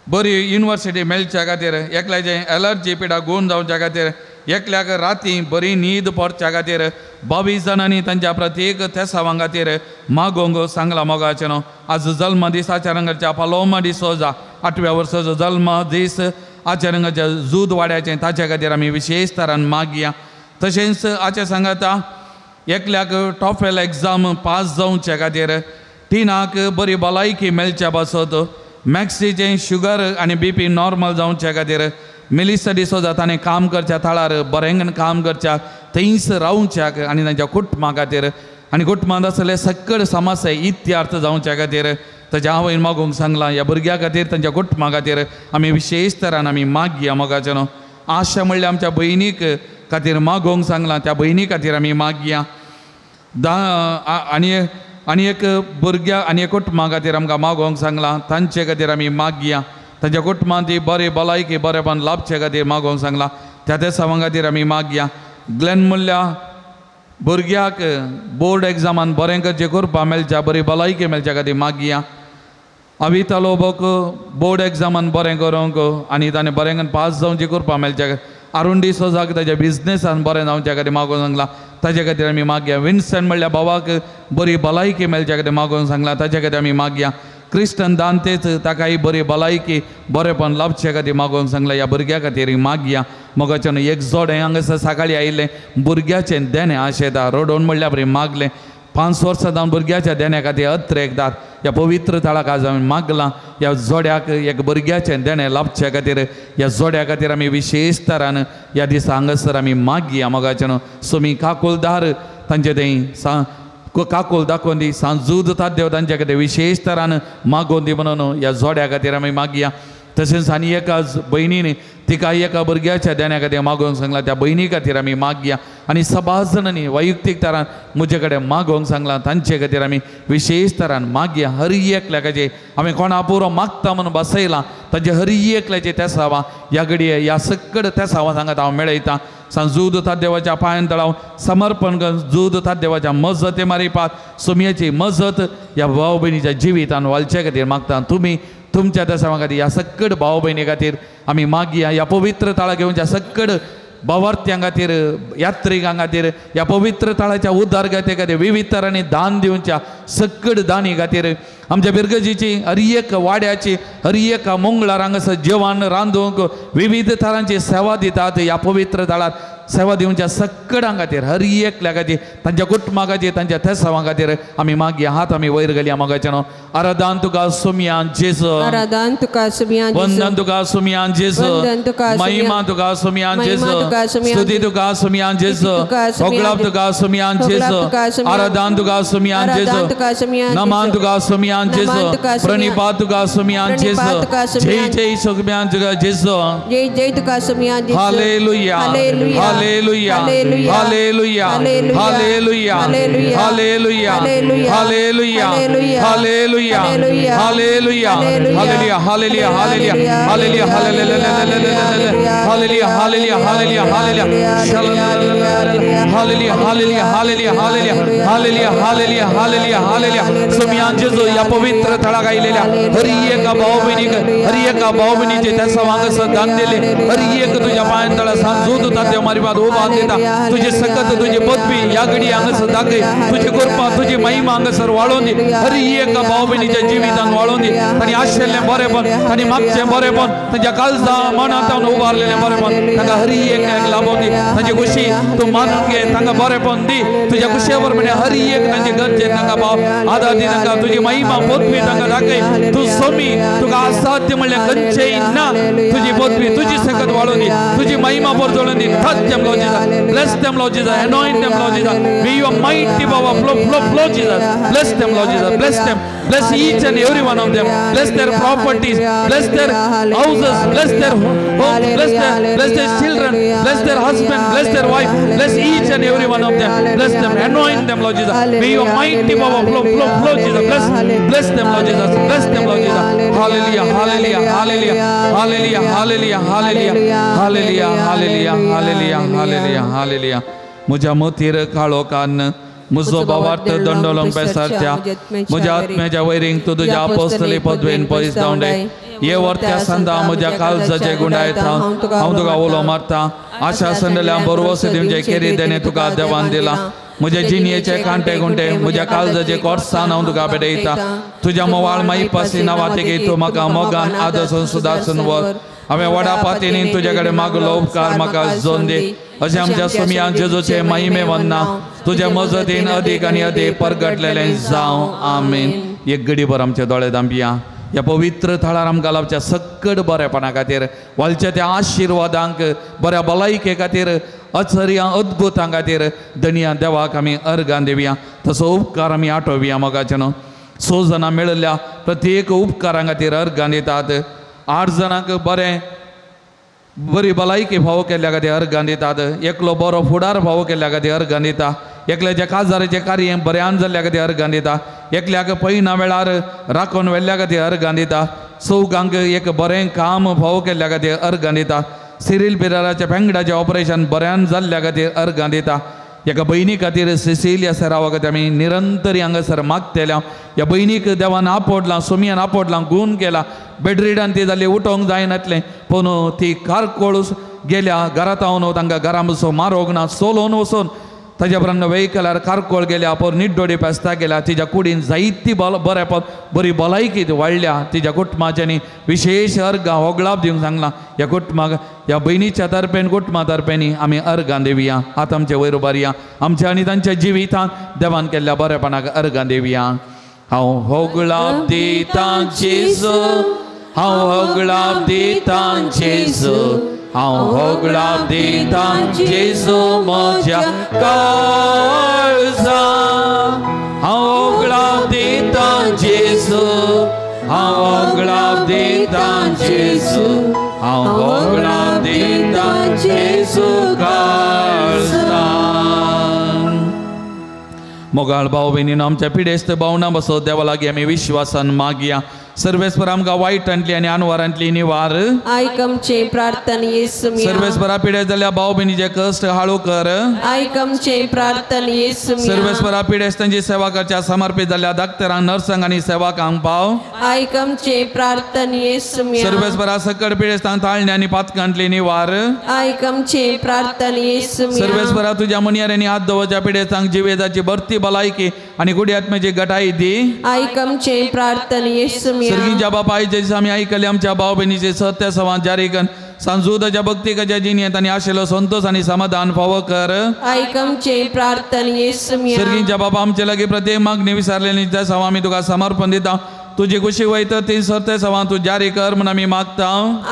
बरी युनिवर्सिटी मेळच्या खातीर, एकल्याचें एलर्जी पिडा गूण जावच्या खातीर, एकल्याक राती बरी न्हीद पडच्या खातीर, 22 जाणांनी तांच्या प्रत्येक तेसावां खातीर मागोवंक सांगला मोगाचें न्हू. आज जल्म दीस आचारंगाच्या पालोमा डिसोजा 8व्या वर्साचो जल्म दीस आचारंगाच्या जूद वाड्याचें ताच्या खातीर आमी विशेश तरान मागया. तशेंच आचे सांगाता एकल्याक टॉफेल एग्जाम पास जावच्या खातीर, टिनाक बरी भलायकी मेळच्या पासत, मॅक्सीचें शुगर आनी बीपी नॉर्मल जावच्या खातीर, मिलिसा डिसोजा ताणें काम करच्या थळार बरें काम करच्या थंयच रावच्याक आनी तांच्या कुटुंबा खातीर आनी कुटुंबांत आसले सकळ समस्या इत्यार्थ जावच्या खातीर ताच्या आवयन मागूंक सांगलां. ह्या भुरग्या खातीर तांच्या कुटुंबा खातीर आमी विशेश तरान आमी मागया मोगाचें न्हू. आशा म्हणल्यार आमच्या भयणीक खातीर मागोवंक सांगलां, त्या भयणी खातीर आमी मागया. आनी आनी एक भुरग्या आनी एक कुटुंबा खातीर आमकां मागोवंक सांगलां, तांचे खातीर आमी मागया. तांच्या कुटुंबांत ती बरी भलायकी बरेपण लाभचे खातीर मागोवंक सांगलां, त्या देसावां खातीर आमी मागया. ग्लॅन म्हणल्या भुरग्याक बोर्ड एग्जामान बरें करचें करपा मेळच्या, बरी भलायकी मेळच्या खातीर मागया. अविता लोबोक बोर्ड एग्जामान बरें करूंक आनी ताणें बरें पास जावचें करपा मेळच्या. अरुण डिसोजाक ताच्या बिजनेसान बरें जावच्या खातीर मागोवंक सांगलां, ताच्या खातीर आमी मागया. विन्सन म्हणल्या भावाक बरी भलायकी मेळच्या खातीर मागोवंक सांगलां, ताच्या खातीर आमी मागया. क्रिस्टन दांतेच ताकाय बरी भलायकी बरेपण लाभचे खातीर मागोवंक सांगलां, ह्या भुरग्या खातीर मागया. मोगाच्यान एक जोडें हांगासर सकाळीं आयिल्लें भुरग्याचें देणें आशेता रडोवन म्हणल्या बरें मागलें. 5 वर्सां जावन भुरग्याच्या देण्या खातीर अत्रेकदार ह्या पवित्र थळाक आज आमी मागलां. ह्या जोड्याक एक भुरग्याचें देणें लाभच्या खातीर ह्या जोड्या खातीर आमी विशेश तरान ह्या दिसा हांगासर आमी मागया मोगाच्यान. सोमी काकुलदार तांचे थंय सा काकूल दाखोवन दी, सांजूद ताद्देव तांच्या खातीर विशेश तरान मागोवन दी म्हणून ह्या जोड्या खातीर आमी मागया. तशेंच आनी एका भयणीन तिका एका भुरग्याच्या देण्या खातीर मागोवंक सांगलां, त्या भयणी खातीर आमी मागया. आनी सबाज जाणांनी वैयक्तीक तरान म्हजे कडेन मागोवंक सांगलां, तांचे खातीर आमी विशेश तरान मागया. हर एकल्याचे आमी कोणा पुरो मागता म्हणून बसयलां तांचे हर एकल्याचे तेसावां ह्या घडये ह्या सकड तेसावां सांगत हांव मेळयतां. सांजूद देवाच्या पांयान तळाव समर्पण कर, जूद देवाच्या मजते मारिपात सोमयाची मजत ह्या भाव भयणीच्या जिवितान वालचे खातीर मागता. तुमी तुमच्या देसावां खातीर ह्या सकड भाव भयणी खातीर आमी मागया. ह्या पवित्र थळा घेवच्या सकड भावार्थ्यां खातीर, यात्रिकां खातीर, ह्या पवित्र थळाच्या उदरगते खातीर विविध तरांनी दान दिवच्या सकड दानी खातीर, आमच्या बिरगजीची हर एक वाड्याची हर एक मंगळार हांगासर जेवण रांदूंक विविध तरांची सेवा दितात. ह्या पवित्र थळार सेवा दिवच्या सकडां खातीर हर एकल्या खातीर तांच्या कुटुंबा खातीर तांच्या थेसावां खातीर आमी मागया. हात आमी वयर घालया मोगाच्या न्हू. आराधन तुका सुमयान जेजू, आराधन तुका सुमयान जेजू, वंदन तुका सुमयान जेजू, महिमा तुका सुमयान जेजू, स्तुती तुका सुमयान जेजू, होगळाप तुका सुमयान जेजू, आराधन तुका सुमयान जेजू, नमन तुका सुमयान जेजू, प्रणिपात तुका सुमयान जेजू, जय जय सुमयान तुका जेजू, जय जय तुका सुमयान जेजू. Hallelujah, hallelujah, hallelujah, hallelujah, hallelujah, hallelujah, hallelujah, hallelujah, hallelujah, hallelujah, hallelujah, hallelujah, hallelujah, hallelujah, hallelujah, hallelujah. Hallelujah hallelujah hallelujah hallelujah hallelujah hallelujah hallelujah hallelujah. सुमियान जेजू या पवित्र थळाक आयिल्ल्या हर एका भाव भयणीक हर एका भाव भयणीचे त्या सवांग दान दिले हर एक तुझ्या पांयां तळा सांजू तुझा देव मारिबाद उबान दिता तुझी सकत तुझी पदवी या घडी हांगासर दाखय तुझी कृपा तुझी महिमा हांगासर वाळोवन दी हर एका भाव भयणीच्या जिवितान वाळोवन दी तांणी आशिल्लें बरेंपण तांणी मागचें बरेंपण तांच्या काळजा मनांत उबारलेलें बरेंपण तांकां हर एक लाभोवन दी तांची खुशी तूं मानून घे तांकां बरेंपण दी तुज्या खुशये प्रमाणे हर एक तांचे गरजे तांकां भाव आदार दी तांकां तुजी महिमा पदवी तांकां दाखय तूं सोमी तुका असाध्य म्हणल्यार खंयचेय ना तुजी पदवी तुजी सकत वाळोवन दी तुजी महिमा परजळून दी. Touch them, Lord Jesus. Bless them, Lord Jesus. Anoint them, Lord Jesus. May your mighty power flow, flow, flow, Jesus. Bless them, Lord Jesus. Bless them. Bless each and every one of them. Bless their properties. Bless their houses. Bless their homes. Bless their children. Bless their husband. Bless their wife. Bless each and every one of them. Bless them. Anoint them, Lord Jesus. May your mighty power flow, flow, flow, Jesus. Bless them, Lord Jesus. Bless them, Lord Jesus. Hallelujah, hallelujah, hallelujah, hallelujah, hallelujah, hallelujah, hallelujah, hallelujah, hallelujah, hallelujah, hallelujah. म्हज्या मोतीर काळो कान म्हजो भावार्थ दंडोलोंग पेसारच्या म्हज्या आत्म्याच्या वैरींक तूं तुज्या अपोस्तली पदवेन पयस धांवडे ये वर्त्या संदा म्हज्या काळजाचे गुंडायत हांव तुका उलो मारता आशा संदल्या बरवस दिवचे केरी देणे तुका देवान दिला म्हज्या जिणयेचे कांटे गुंटे म्हज्या काळजाचे कोर्सान हांव तुका भेटयता तुज्या मोवाळ माईपासी नांवातेगी तूं म्हाका मोगान आदर्शन सुदासून व्हर हांवें व्हडा पातीनी तुजे कडेन मागलो उपकार म्हाका जोन दी अशें आमच्या सुमयान जेजूचे महिमे वन्ना तुज्या मजतीन अदीक आनी अदीक परगटलेलें जावं. आमेन. एक गडीभर आमचे दोळे धांपया ह्या पवित्र थळार आमकां लावच्या सक्कड बरेपणा खातीर वालच्या त्या आशिर्वादांक बऱ्या भलायके खातीर अचर्या अद्भुतां खातीर धनया देवाक आमी अर्गां दिवया तसो उपकार आमी आठोवया मोगाचे न्हू. 6 जाणां मेळिल्ल्या प्रत्येक उपकारां खातीर अर्गां दितात 8 जाणांक बरें बरी भलायकी फावो केल्ल्या खातीर अर्गां दितात एकलो बरो फुडार फावो केल्ल्या खातीर अर्गां दिता एकल्याच्या काजाराचें कार्य बऱ्यान जाल्ल्या खातीर अर्गां दिता एकल्याक पयना वेळार राखून व्हेल्ल्या खातीर अर्गां दिता चौगांक एक बरें काम फावो केल्ल्या खातीर अर्गां दिता सिरील बिराराच्या पेंगडाचें ऑपरेशन बऱ्यान जाल्ल्या खातीर अर्गां दिता एका भयणी खातीर सिसिलिया सरावा खातीर आमी निरंतर हांगासर मागतल्या ह्या भयणीक देवान आपोडलां सोमियान आपोडलां गूण केला बेडरिडान ती जाली उठोवंक जायनातलें पूण ती कारकोळ गेल्या घरांत हांव तांकां घरा बसो मारोंक ना सोलोवन वचून ताज्या उपरांत वेहिकलार कारकोळ गेल्या पर निड्डोडी पेस्ता गेल्या तिच्या कुडीन जायती बरें बरी भलायकी वाडल्या तिच्या कुटुंबाच्यांनी विशेश अर्गां होगळाप दिवंक सांगलां ह्या कुटुंबाक ह्या भयणीच्या तर्फेन कुटुंबा तर्फेनी आमी अर्गां दिवया आतां आमचे वयर उबारया आमच्या आनी तांच्या जिवितांत देवान केल्ल्या बरेपणाक अर्गां दिवया. हांव होगळाप दितां जेजू हांव होगळाप दितां जेजू हांव होगळाप दितां जेजू म्हज्या काळजा हांव होगळाप दितां जेजू हांव होगळाप दितां जेजू हांव होगळाप दितां जेजू काळजा. मोगाळ भाव भयणीनो आमच्या पिडेस्त भावना बसो देवा लागीं आमी विश्वासान मागया सर्वेस्पर आमकां वायटांतली आनी आनवारांतली निवार आयक आमचे प्रार्थना येसू. सर्वेस्परा पिडेस्त जाल्ल्या भाव भयणीचे कश्ट हाळू कर आयक आमचे प्रार्थना येसू. सर्वेस्परा पिडेस्तांची सेवा करच्या समर्पित जाल्ल्या डाक्टरांक नर्सांक आनी सेवकांक पाव आयक आमचे प्रार्थना येसू. सर्वेस्परा सकड पिडेस्तांक ताळणे आनी पातकांतली निवार आयक आमचे प्रार्थना येसू. सर्वेस्परा तुज्या मनियारांनी हात दवरच्या पिडेस्तांक जिवेदाची भरती भलायकी आनी गुड्यात्म्याची गटाई दी आयक आमचे प्रार्थना येसू. सर्गीच्या बापायचे दिसा आमी आयकले आमच्या भाव भयणीचे सत्य संवाद जारी कर सांजूदाच्या भक्तिकाच्या जिणेंत आनी आशिल्लो संतोष आनी समाधान फावो कर आयक आमचे प्रार्थना येसू. सर्गीच्या बापा आमचे लागीं प्रत्येक मागणी विसरलेली त्या सवा आमी तुका समर्पण दिता तुजी खुशी वयता ती सत्य सवां तूं जारी कर म्हूण आमी मागता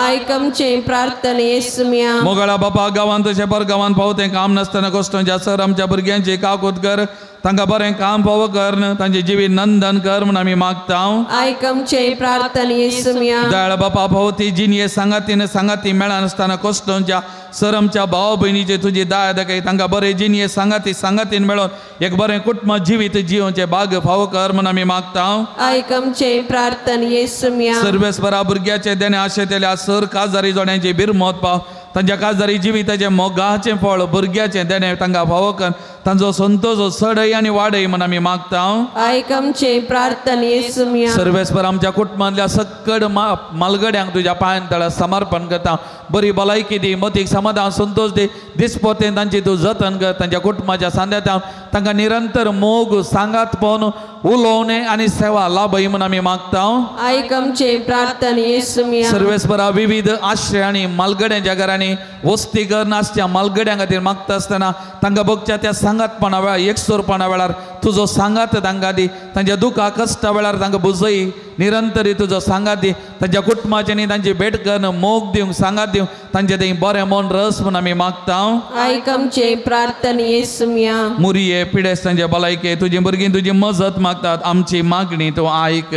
आयक आमचे प्रार्थना येसू. मोगाळा बापा गांवांत तशें पर गांवांत पावतें काम नासतना कश्टांच्या सर आमच्या भुरग्यांची काकूत कर तांकां बरें काम फावो कर तांचे जिवीत नंदन कर म्हूण आमी मागता आयक आमचे प्रार्थना येसू. दयाळ बापा भोवती जिणये सांगातीन सांगाती मेळनासतना कश्टांच्या सर आमच्या भाव भयणीचे तुजी दया दाखय तांकां बरें जिणये सांगाती सांगातीन मेळोन एक बरें कुटुंब जिवीत जिवचे भाग फावो कर म्हूण आमी मागता आयक आमचे प्रार्थना येसू. सर्वेस्परा भुरग्याचे देणे आशेतल्या सर काजारी जोड्यांची बिरमत पाव तांच्या काजारी जिविताचें मोगाचें फळ भुरग्याचें देणें तांकां फावो कर तांचो संतोष चडय आनी वाडय म्हूण आमी मागता. आयक आमचें प्रार्थने सुम्या. सर्वेस्पर आमच्या कुटुंबांतल्या सक्कड मालगड्यांक तुज्या पांयां तळा समर्पण करता. बरी भलायकी दी, मतीक समाधान संतोष दी, दिसपोतें तांची तूं जतन कर. तांच्या कुटुंबाच्या सांद्यात तांकां निरंतर मोग सांगात पळोवन उलोवणें आनी सेवा लाभय म्हूण आमी मागता. आयक आमचें प्रार्थने सुम्या. सर्वेस्परा विविध आश्रय आनी मालगड्यांच्या घरांनी वस्ती कर नासच्या मालगड्यां खातीर मागता आसतना तांकां बगच्या त्या सांगातपणा वेळार एकसुरपणा वेळार तुजो सांगात तांकां दी. तांच्या दुखा कश्टा वेळार तांकां बुजय, निरंतरी तुजो सांगात दी. तांच्या कुटुंबाचे न्ही तांची भेट करून मोग दिवंक सांगात दिवंक तांचे थंय बरें मन रस म्हूण आमी मागता. आयक आमचें प्रार्थने सुम्या. मुरये पिडेस्तांचे भलायके तुजी भुरगीं तुजी मजत मागतात, आमची मागणी तूं आयक.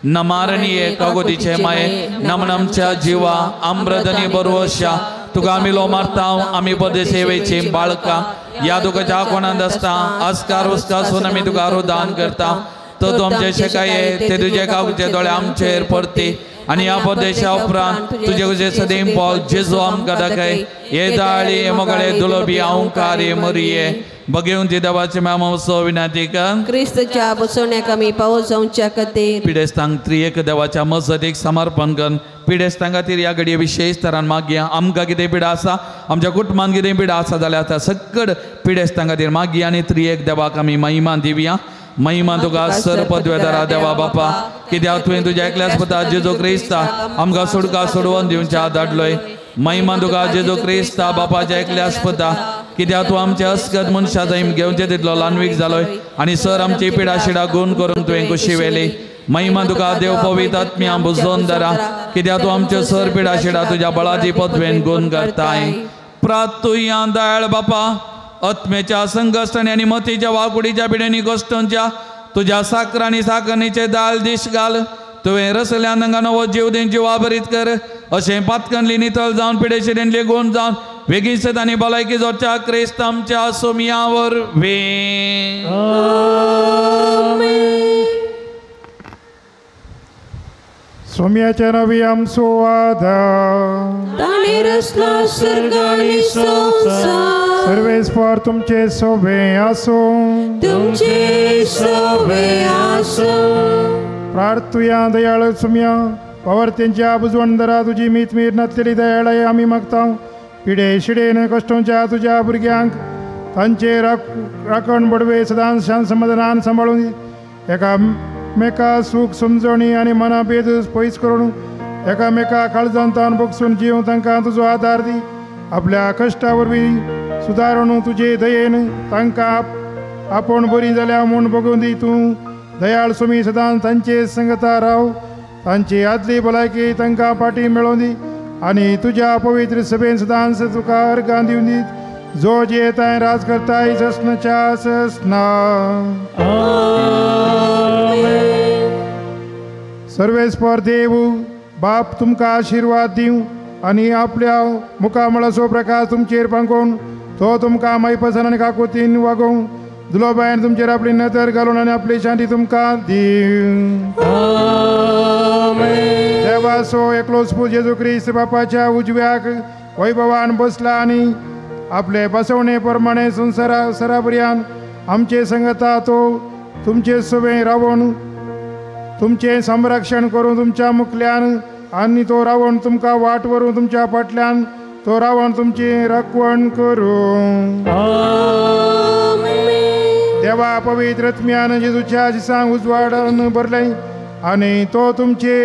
नमारणीये कागोदीचे माये नमन आमच्या जिवा आम्रदनी बरवशा तुका आमी लो मारता. आमी परदेशेवेची बाळकां ह्या तुका कोणांत आसता आस्कार उस्कासून आमी तुका आरोदान करता. तो तूं आमचे शेकाये ते तुजे कागचे दोळे आमचेर परती आनी ह्या परदेशा उपरांत तुजे तुजे सदैव पोल जेजू आमकां दाखय. हे दाळी हे मोगळे दुलोबी अंकारी मरिये बगेवन ती देवाचे मामसो विनाती कर. क्रिस्तच्या बसवण्याक आमी पावस जावच्या खातीर पिडेस्तांक त्रिएक देवाच्या मजतीक समर्पण कर. पिडेस्तां खातीर ह्या घडये विशेष तरान मागया. आमकां कितें पिडा आसा, आमच्या कुटुंबान कितें पिडा आसा जाल्यार आतां सक्कड पिडेस्तां खातीर मागया आनी त्रिएक देवाक आमी महिमा दिवया. महिमा तुका सर पदवेदारा देवा बापा, कित्याक तुवें तुज्या एकल्याच पुता जेजू क्रिस्ता आमकां सुटका सोडोवन दिवच्या धाडलोय. महिमा तुका जेजू क्रिस्ता बापाच्या एकल्याच पुता, कित्याक तूं आमच्या अस्कत मनशा जैम घेवचे तितलो ल्हानवीक जालोय आनी सर आमची पिडा शिडा गुण करून तुवें कुशी व्हेली. महिमा तुका देव पवित्र आत्म्या बुजोवन दरा, कित्याक तूं आमच्यो सर पिडा शिडा तुज्या बळाची पदवेन गुण करताय. प्रातुया दयाळ बापा, आत्म्याच्या संकश्टांनी आनी मतीच्या वाकुडीच्या पिड्यांनी कश्टांच्या तुज्या साकर आनी साकरणीचे दाल दीश घाल. तुवें रसल्यान तांकां नवो जीव दिवन जिवाभरीत कर. अशें पातकनली नितळ जावन पिडेशिडेनली गुण जावन वेगींच आनी भलायकी जोडच्या क्रिस्त आमच्या सोमया वरवीं. सोम्याच्या नावी आमचो आदार. ताणें रचलो सर्ग आनी संवसार. सर्वेस्पर तुमचे सोबे आसूं. तुमचे सोबे आसूं. प्रार्थुया दयाळ सुम्या पवर्तेंच्या बुजवणदरा तुजी मीत मीर नासलेली दयाळाय आमी मागता. पिडे शिडेन कश्टांच्या तुज्या भुरग्यांक तांचे राखण बडवे सदांच शांत समाधानान सांबाळून एकामेका सूख समजणी आनी मनाभेद पयस करून एकामेका काळजान तान बगसून जीव तांकां तुजो आदार दी. आपल्या कश्टा वरवीं सुदारण तुजे दयेन तांकां आपूण बरी जाल्या म्हूण बगून दी. तूं दयाळ सुमी सदांच तांचे संगता राव. तांची आदली भलायकी तांकां फाटी मेळोवन दी आनी तुज्या पवित्र सभेन सदांच तुका अर्गां दिवन दी. जो जे तांय राज करताय ससनाच्या ससना. सर्वेस्पर देव बाप तुमकां आशिर्वाद दिवं आनी आपल्या मुखामळाचो प्रकाश तुमचेर पांगोवन तो तुमकां मायपसान आनी काकुतीन वागोवं. दुलोबायन तुमचेर आपली नदर घालून आनी आपली शांती तुमकां दिवं. देवाचो एकलोच पूत जेजू क्रिस्त बापाच्या उजव्याक वैभवान बसला आनी आपले बसवणे प्रमाणे संवसारा सराबर्यान आमचे संगता तो तुमचे सोबे रावून तुमचें संरक्षण करून तुमच्या मुखल्यान आनी तो रावण तुमकां वाट व्हरूं तुमच्या फाटल्यान तो रावण तुमची राखवण करूं. देवा पवित्र आत्म्यान जेजूच्या दिसांक उजवाडान भरलें आनी तो तुमचे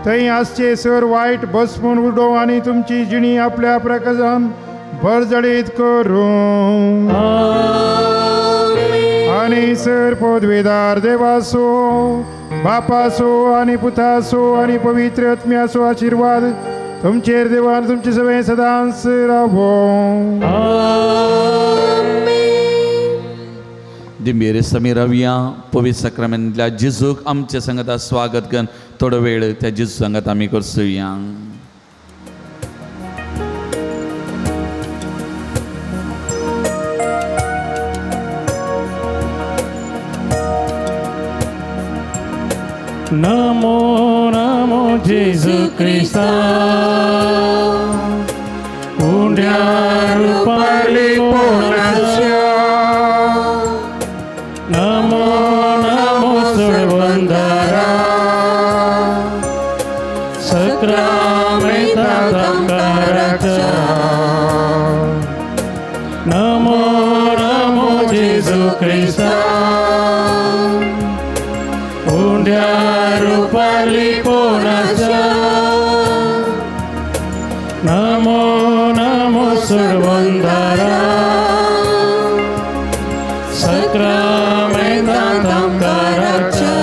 थंय आसचे सर वायट बस म्हूण उडोवं आनी तुमची जिणी आपल्या प्रकाशान भरजळीत करूं. आनी सर पदवेदार देवासो बापासो आनी पुतासो आनी पवित्र आत्म्याचो आशिर्वाद तुमचेर देवान तुमचे सगळे सदांच रावों. दिंबेर समीर रवया पवित्र साक्रामेंतल्या जेजूक आमच्या संगता स्वागत कर. थोडो वेळ त्या जेजू संगत आमी करसुया. Namo, namo Gesù Cristo, उंड्या रुपार लिपोनाच्या नमो नमो सोडवंदारा सक्रामेंता आमकाराच्या नमो नमो जेजू क्रिस्ता उंड्या रुपार लिपोनाच्या नमो नमो सोडवंदारा सक्रामेंता आमकाराच्या.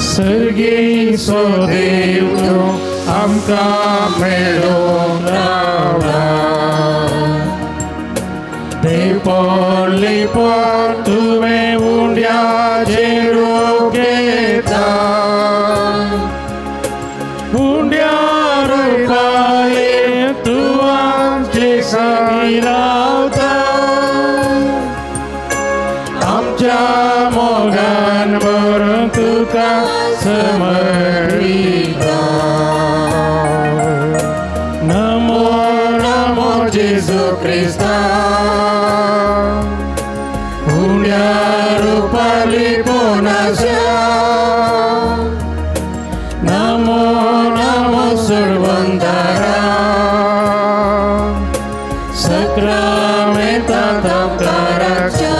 सर्गीचो देव तूं आमकां मेळूंक रावला देवपण लिपण तुवें उंड्याचें रूप घेता उंड्या रुपार तूं आमचे लागीं रावता आमच्या मोगान भरून तुका समर्पिता. नमो नमो जेजू क्रिस्ता उंड्या रुपार लिपोनाच्या नमो नमो सोडवंदारा सक्रामेंता आमकाराच्या.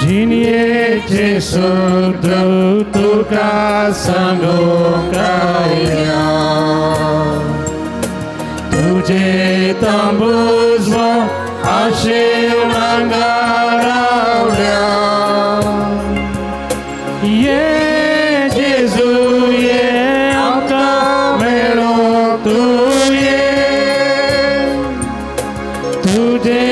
जिणयेचें सुद्द तुका सांगूंक आयल्या तुजें तांबूज आशेन हांगा रावल्या ये जेजू ये आमकां मेळूंक तूं ये तुजे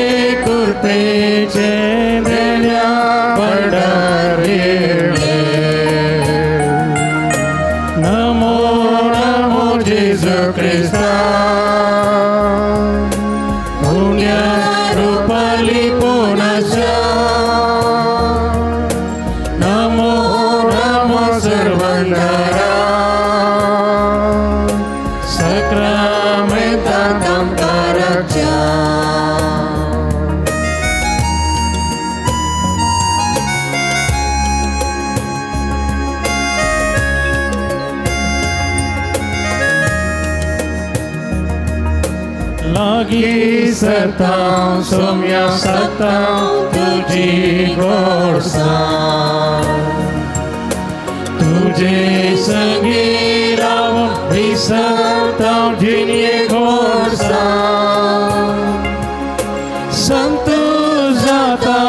कृपेचें देण्या भंडार येवं. नमो नमो जेजू क्रिस्ता उंड्या रुपार लिपोनाच्या नमो नमो सोडवंदारा सक्रामेंता आमकाराच्या. लागीं सरता सोम्या सता तुजी गोडसाण तुजे संगीं रावून विसरता जिणये गोडसाण संतोष जाता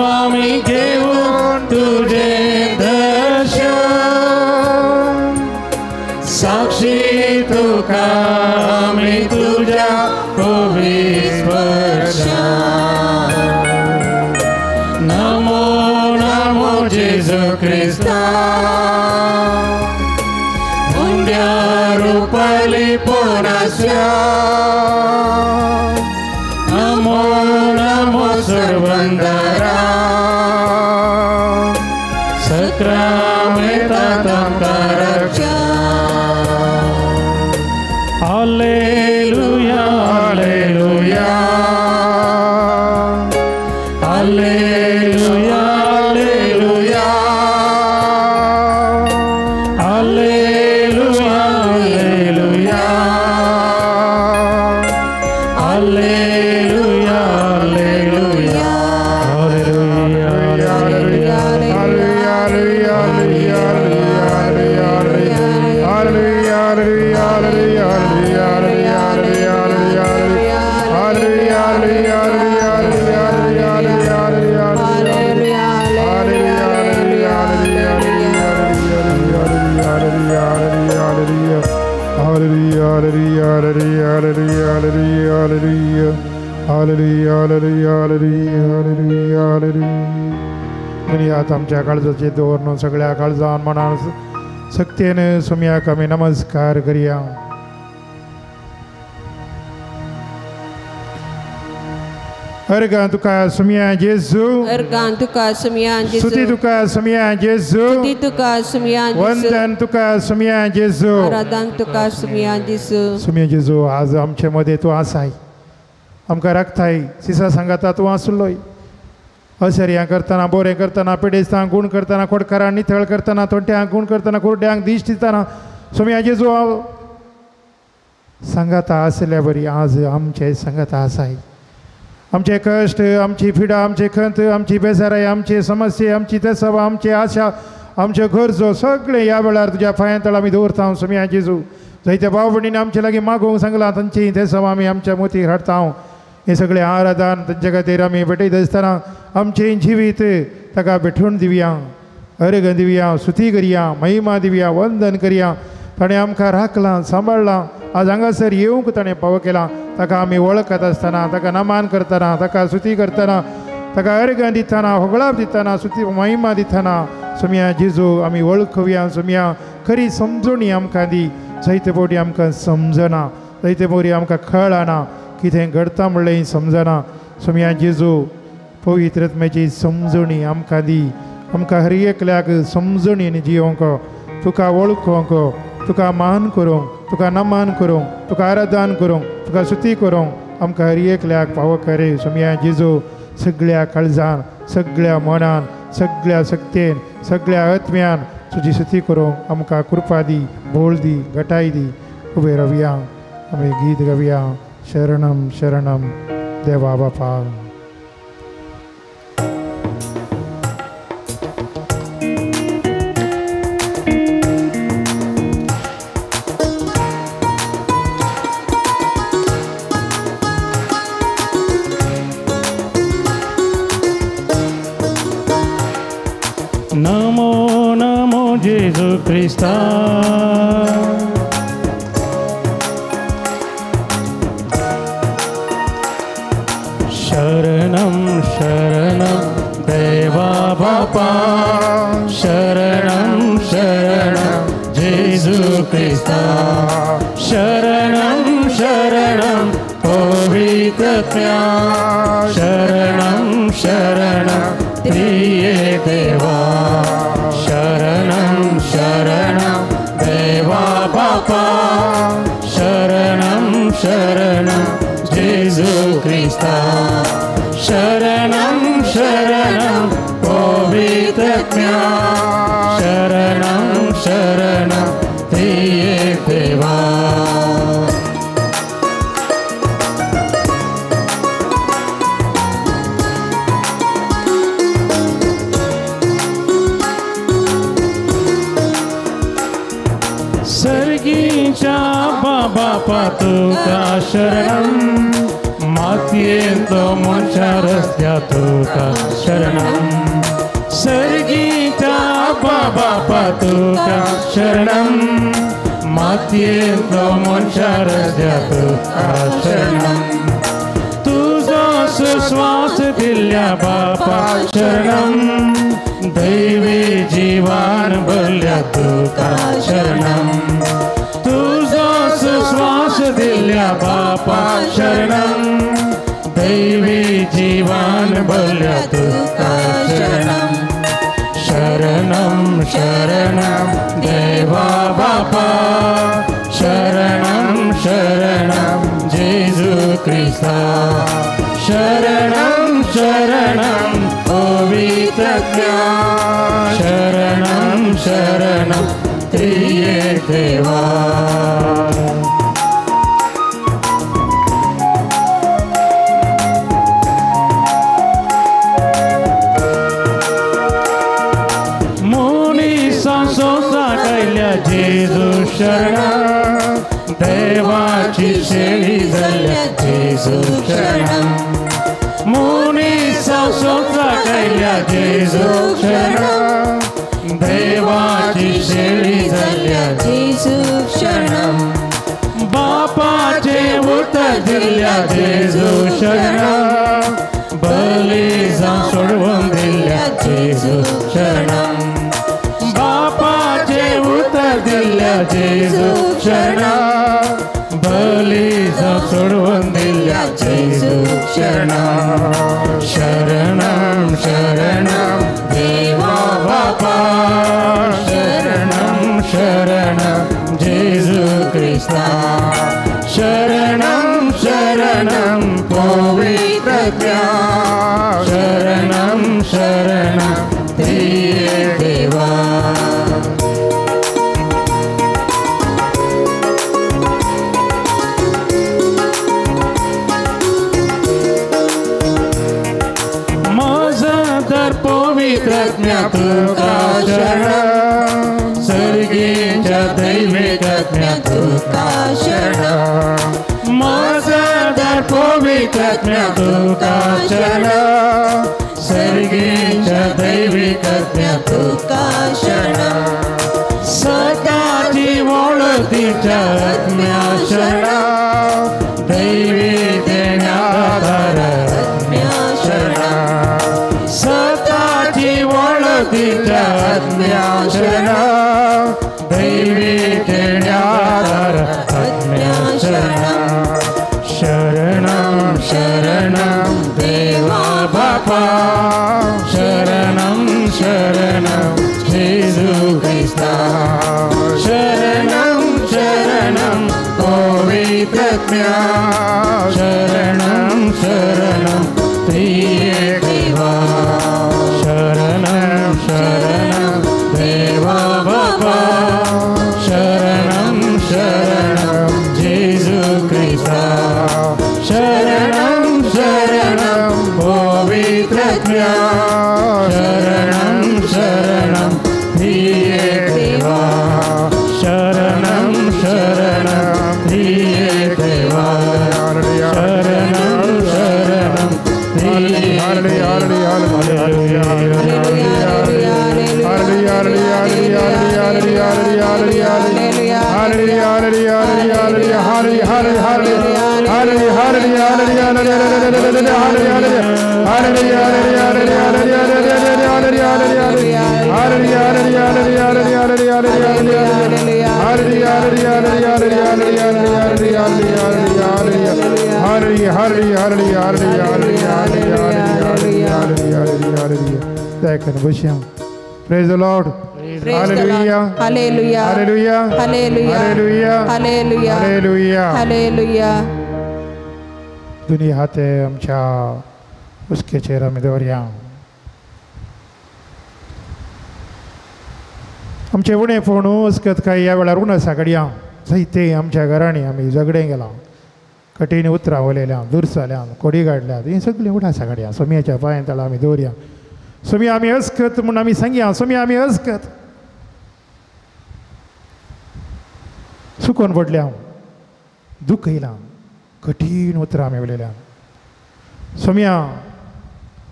आमी घेवन तुजें दर्शन साक्षी तुका आमी तुज्या स्पर्शान. नमो नमो जेजू क्रिस्ता उंड्या रुपार लिपोनाच्या Namo Namo सोडवंदारा सक्रामेंता आमकाराच्या. Alleluia, alleluia, alleluia, alleluia, alleluia, alleluia, alleluia, alleluia, alleluia, alleluia, alleluia, alleluia, alleluia, alleluia, alleluia, alleluia, alleluia, Hallelujah hallelujah hallelujah hallelujah hallelujah. म्हणयात आमच्या काळजाचे दवरून सगळ्या काळजान मनान सक्तेन सोम्याक आमी नमस्कार करया. अर्गां तुका सुम्या जेजू, अर्गां तुका सुम्या जेजू, स्तुती तुका सुम्या जेजू, स्तुती तुका सुम्या जेजू, वंदन तुका सुम्या जेजू, आराधन तुका सुम्या जेजू. सुम्या जेजू आज आमचे मदें तूं आसाय, आमकां राखताय, सिसा सांगाता तूं आसलोय. असर्यां करतना, बोरें करतना, पिडेस्तांक गूण करतना, खोटकारांक नितळ करतना, तोंट्यांक गूण करतना, कुरड्यांक दिश्ट दितना सुम्या जेजू सांगाता आसल्या बरी आज आमचे सांगाता आसाय. आमचे कश्ट, आमची पिडा, आमचे खंत, आमची बेजाराय, आमचे समस्ये, आमची तेसवा, आमची आशा, आमच्यो गरजो सगळें ह्या वेळार तुज्या पांयां तळ आमी दवरता सुम्या जेजू. जायत्या भाव भयणींनी आमचे लागीं मागूंक सांगलां, तांची तेसवा आमी आमच्या मोतीक हाडटा. हें सगळें आराधन तांचे खातीर आमी भेटयत आसतना आमचें जिवीत ताका भेटवण दिवया, अर्घ दिवया, स्तुती करया, महिमा दिवया, वंदन करया. ताणें आमकां राखलां, सांबाळ्ळां, आज हांगासर येवंक ताणें पाव केलां. ताका आमी वळखत आसतना, ताका नमान करतना, ताका स्तुती करतना, ताका अर्घ दितना, होगळाप दितना, स्तुती महिमा दितना सुम्या जेजू आमी वळखुया. सुम्या खरी समजणी आमकां दी. जायते फावटी आमकां समजना, जायते फावटी आमकां कळना कितें घडता म्हणलें समजना. सुम्या जेजू पवित्र आत्म्याची समजणी आमकां दी. आमकां हर एकल्याक समजणी आनी जियोंक, तुका वळखोंक, तुका मान करूंक, तुका नमान करूंक, तुका आराधन करूंक, तुका स्तुती करूंक आमकां हर एकल्याक पावो करे. सुम्या जेजू सगळ्या काळजान, सगळ्या मनान, सगळ्या शक्तेन, सगळ्या आत्म्यान तुजी स्तुती करूंक आमकां कृपा दी, बोल दी, घटाय दी. उबे रावया, आमी गीत गावया. शरणम शरणम देवा बापा. नमो नमो जेजू क्रिस्ता, शरणम शरणम देवा बापा, शरणम शरणम जेजू क्रिस्ता, शरणम शरणम पवित्र आत्म्या, शरणम शरणम त्रिये देवा, शरणम शरणम देवा बापा, शरणम शरणम जेजू क्रिस्ता, शरणम शरणम पवित्र आत्म्या, शरणम शरणम त्रिये देवा. सर्गीच्या बाबा तुका शरणम, मातयेंतलो मनशा रस्त्या तुका शरणम, सर्गीच्या बाबा तुका शरणम, मातयेंतलो मनशा रस्त्या तुका शरणम, तुजो सुस्वास दिल्ल्या बापा शरणम, दैवी जीवान भरल्या तुका शरणम, तुजो सुस्वास दिल्ल्या बापा शरणम, दैवी जीवान भरल्या तुका शरणम, शरणम शरणम देवा बापा, शरणम शरणम जेजू क्रिस्ता, शरणम शरणम पवित्र आत्म्या, शरणम शरणम त्रिये देवा. मुनिसां सोसाटल्या जेजू शरणम, देवाची शेळी जाल्या जेजू शरणम, मुनिसां सोसाटल्या जेजू शरणम, देवाची शेळी जाल्या जेजू शरणम, बापाचे उतर दिल्ल्या जेजू शरणम, बली जावन सोडवून दिल्ल्या जेजू शरणम, बापाचें उतर दिल्ल्या जेजू शरणम, बली जावन सोडवून दिल्ल्या जेजू शरणम. शरणम शरणम देवा बापा, शरणम शरणम जेजू क्रिस्ता, शरणम शरणम पवित्रत्या, शरणम शरणम त्रिएक देवा. माझा दर पवित्रज्ञा तुका शरण, सर्गीच्या दैविकज्ञा तुका शरण, माझा दर पवित्रज्ञा तुका शरण, सर्गीच्या दैविकज्ञा तुका शरण, सदाची वळतीच्या आत्म्या शरण, दैवी देण्याधार आत्म्या शरण, सदाची वळतीच्या आत्म्या शरण, दैवी देण्याधार आत्म्या शरण. शरणम शरणम देवा बापा, शरणम शरणम जेजू क्रिस्ता, शरणम शरणम पवित्रज्ञा, शरणम शरणम त्रिएक देवा, शरणम शरणम देवा बापा, शरणम शरणम जेजू क्रिस्ता, शरणम शरणम पवित्रज्ञा, शरणम शरणम त्रिएक देवा, शरणम शरणम त्रिएक देवा, शरणम शरणम त्रिएक देवा. Praise the Lord. Hallelujah. Hallelujah. Hallelujah. Hallelujah. Hallelujah. Hallelujah. Hallelujah. Hallelujah. दोन्ही हाते आमच्या उसकेचेर आमी दवरया. आमचे उणें फोण उसकत काय ह्या वेळार उणस घडया जायते आमच्या घरांनी आमी झगडें गेलां, कठीण उतरां उलयल्या, दुरसाल्या, कोडी काडल्यात, हीं सगळीं उणासा घडया सोमयाच्या पांयां तळा आमी दवरया. सोमी आमी अस्कत म्हूण आमी सांगया, सोमी आमी अस्कत सुकोन पडल्या, दुख्ख येयलां, कठीण उतरां आमी उलयल्या. सोमया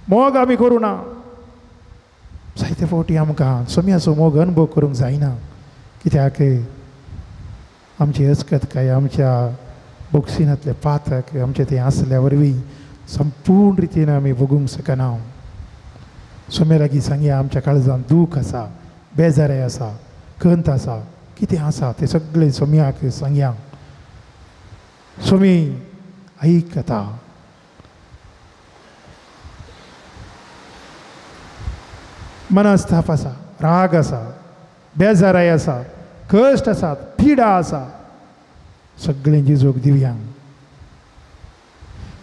मोग आमी करूं ना, जायते फावटी आमकां सोमयाचो मोग अनुभव करूंक जायना, कित्याक आमची अस्कत काय आमच्या बोक्सिनांतले पातक आमचे तें आसल्या वरवीं संपूर्ण रितीन आमी भोगूंक शकना. सोम्या लागीं सांगया आमच्या काळजांत दूख आसा, बेजाराय आसा, खंत आसा, कितें आसा तें सगळें सोम्याक सांगया. सोमी आयकता. मनस्ताप आसा, राग आसा, बेजाराय आसा, कश्ट आसात, पिडा आसा, सगळें जेजूक दिवया.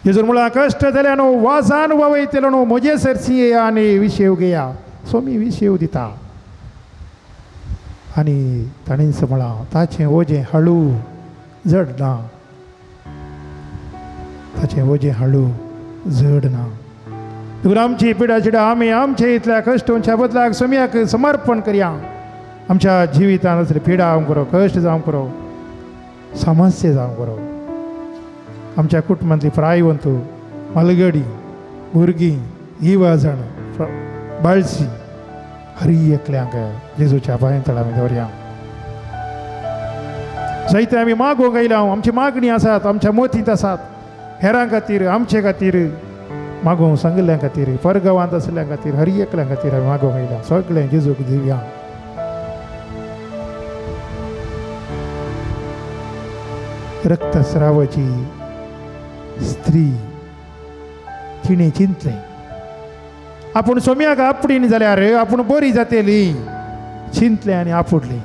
जेजून म्हळां कश्ट जाल्या न्हू, वाजान वावयतलो न्हू, म्हजे सरशी येया आनी विशेव घेया. सोमी विशेव दिता. आनी ताणेंच म्हळां ताचें वजें हळू जड ना, ताचें वजें हळू जड ना. देखून आमची पिडा चिडा आमी आमचे इतल्या कश्टांच्या बदलाक सोमयाक समर्पण करया. आमच्या जिवितांत असली पिडा जावंक करो, कश्ट जावंक करो, समस्या जावंक करो, आमच्या कुटुंबांतली प्रायवंत, मालगडी, भुरगीं, इवाजण, बाळशी, हरी एकल्यांक जेजूच्या पांयां तळा आमी दवरया. जायते आमी मागूंक आयल्या, आमची मागणी आसात, आमच्या मोतींत आसात. हेरां खातीर, आमचे खातीर मागोवंक सांगिल्ल्या खातीर, परगांवांत आशिल्ल्या खातीर, हर एकल्या खातीर आमी मागोवंक आयल्या. सगळें जेजूक दिवया. रक्तस्रावाची स्त्री तिणें चिंतलें आपूण सोम्याक आपडीन जाल्यार आपूण बरी जातली. चिंतलें आनी आपुडलें.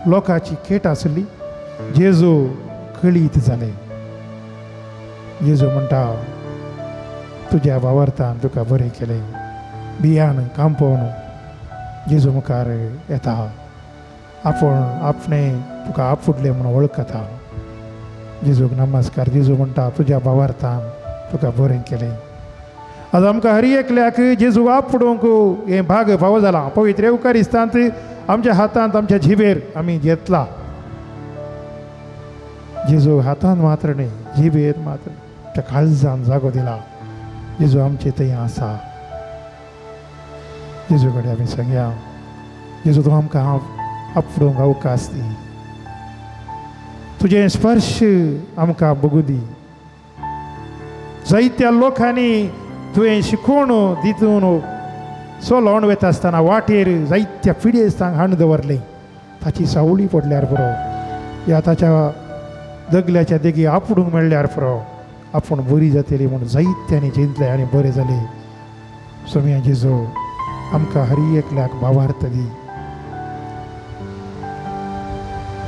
लोकांची खेट आसली. जेजू कळीत जालें. जेजू म्हणटा तुज्या भावार्थान तुका बरें केलें. बियान कांपोवन जेजू मुखार येता. आपूण आपणें तुका आपुडलें म्हणून वळखता. जेजूक नमस्कार. जेजू म्हणटा तुज्या भावार्थान तुका बरें केलें. आज आमकां हर एकल्याक जेजू आपुडूंक हें भाग फावो जालां. पवित्र येवकारिस्तांत आमच्या हातांत आमच्या जिबेर आमी घेतला. जेजू हातान मात्र न्हय, जिबेर मात्र, त्या काळजान जागो दिला. जेजू आमचे थंय आसा. जेजू कडेन आमी सांगया, जेजू तूं आमकां आपडूंक अवकाश दी, तुजें स्पर्श आमकां बगूं दी. जायत्या लोकांनी तुवें शिकोवन दितून चलोवन वता आसतना वाटेर जायत्या पिडेस्तांक हाडून दवरलें. ताची सावळी पडल्यार पुरो, ह्या ताच्या दगल्याच्या देगी आपडूंक मेळ्ळ्यार पुरो, आपूण बरी जातली म्हूण जायत्यांनी चिंतलें आनी बरें जालें. सोम्या जेजू आमकां हर एकल्याक भावार्थ दी.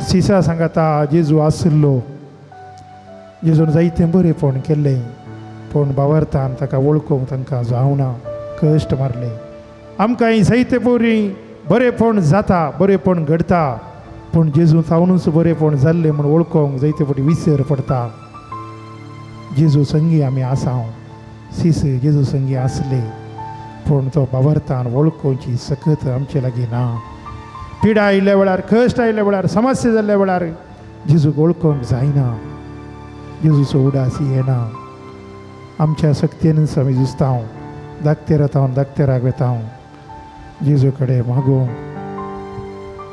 सिसा सांगाता जेजू आशिल्लो. जेजून जायतें बरेंपण केल्लें, पूण भावार्थान ताका वळखूंक तांकां जावना, कश्ट मारले. आमकां जायते पोरी बरेंपण जाता, बरेंपण घडता, पूण जेजू सावनूच बरेंपण जाल्लें म्हूण वळखूंक जायते फावटी विसर पडटा. जेजू संगी आमी आसा, सीस जेजू संगी आसले, पूण तो भावार्थान वळखुची सकत आमचे लागीं ना. पिडा आयिल्ल्या वेळार, कश्ट आयिल्ल्या वेळार, समस्या जाल्ल्या वेळार जेजूक वळखूंक जायना, जेजूचो उडास येना. आमच्या शक्तीनच आमी झुजता, दाखतेरात हांव दाखतेराक वेता, जेजू कडेन मागोवंक,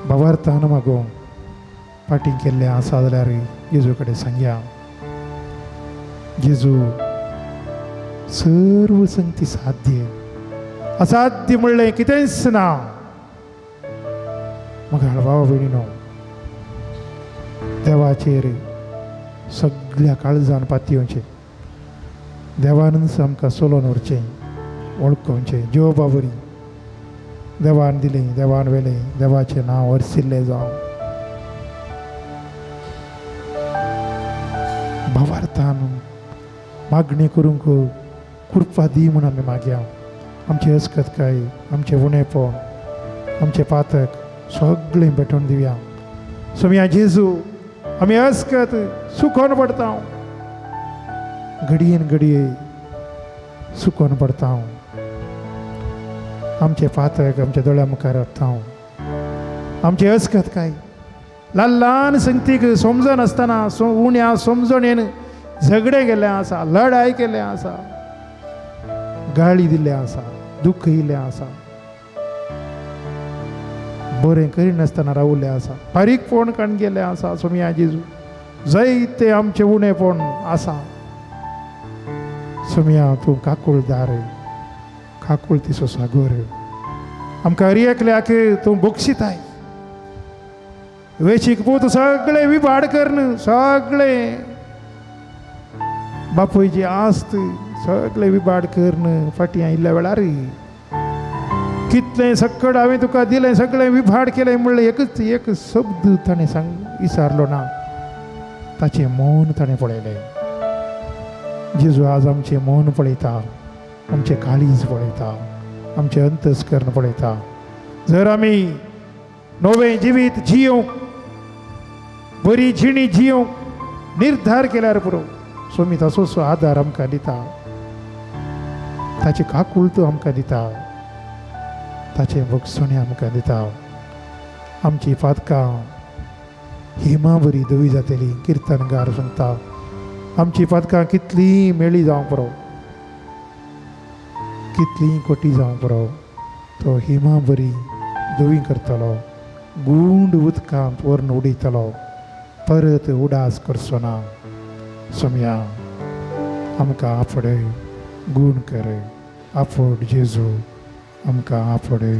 भावार्थान मागोवंक फाटीं केल्लें आसा जाल्यार जेजू कडेन सांगया. जेजू सर्व संगती साध्य, असाध्य म्हणलें कितेंच ना. म्हाका भावा भयणीनो, देवाचेर सगळ्या काळजान पातयेवचें, देवानूच आमकां चलोवन व्हरचें, वळखोवचें. जोबा बरी देवान दिलें, देवान व्हेलें, देवाचें नांव वर्सिल्लें जावं. भावार्थान मागणी करूंक कृपा दी म्हूण आमी मागया. आमची अस्कतकाय, आमचें उणेपण, आमचें पातक सगळें भेटोवन दिवया. सोम्या जेजू आमी अस्कत सुकोन पडता, घडयेन घडये सुकोन पडता. आमचें पातक आमच्या दोळ्या मुखार हाडटा. आमचें अस्कत काय ल्हान ल्हान संगतीक समजनासतना उण्या समजणेन झगडें केल्लें आसा, लढाय केल्लें आसा, गाळी दिल्लें आसा, दुख्ख येयल्लें आसा, बरें करिनासतना रावल्लें आसा, बारीकपण काडून गेल्लें आसा. सोम्या जेजू जायते आमचें उणेपण आसा. सोम्या तूं काकुळदार, काकुळतीचो सागोर, आमकां हर एकल्याक तूं बक्षिताय. वेचीक पूत सगळें विभाड करून, सगळें बापूयची आस्त सगळें विभाड करून फाटीं आयिल्ल्या वेळार कितलें सक्कड हांवें तुका दिलें, सगळें विभाड केलें म्हणलें एकच एक शब्द ताणें सांग विचारलो ना. ताचें मौन ताणें पळयलें. जेजू आज आमचें मौन पळयता, आमचें काळीज पळयता, आमचें अंतस्कर्ण पळयता. जर आमी नवें जिवीत जियोवंक, बरी जिणी जियोवंक निर्धार केल्यार पुरो, सोमी तसोच आदार आमकां दिता, ताची काकुळट आमकां दिता, ताचें भोगसणें आमकां दिता. आमची पातकां हिमा बरी धवी जातली. किर्तनगार सांगता आमची पातकां कितलीं मेळी जावंक पुरो, कितलीं कोटी जावंक पुरो, तो हिमा बरी धवी करतलो, गुंड उदकांत व्हरून उडयतलो, परत उडास करचो ना. सोमया आमकां आफडय, गूण कर. आफोड जेजू, आमकां आफडय.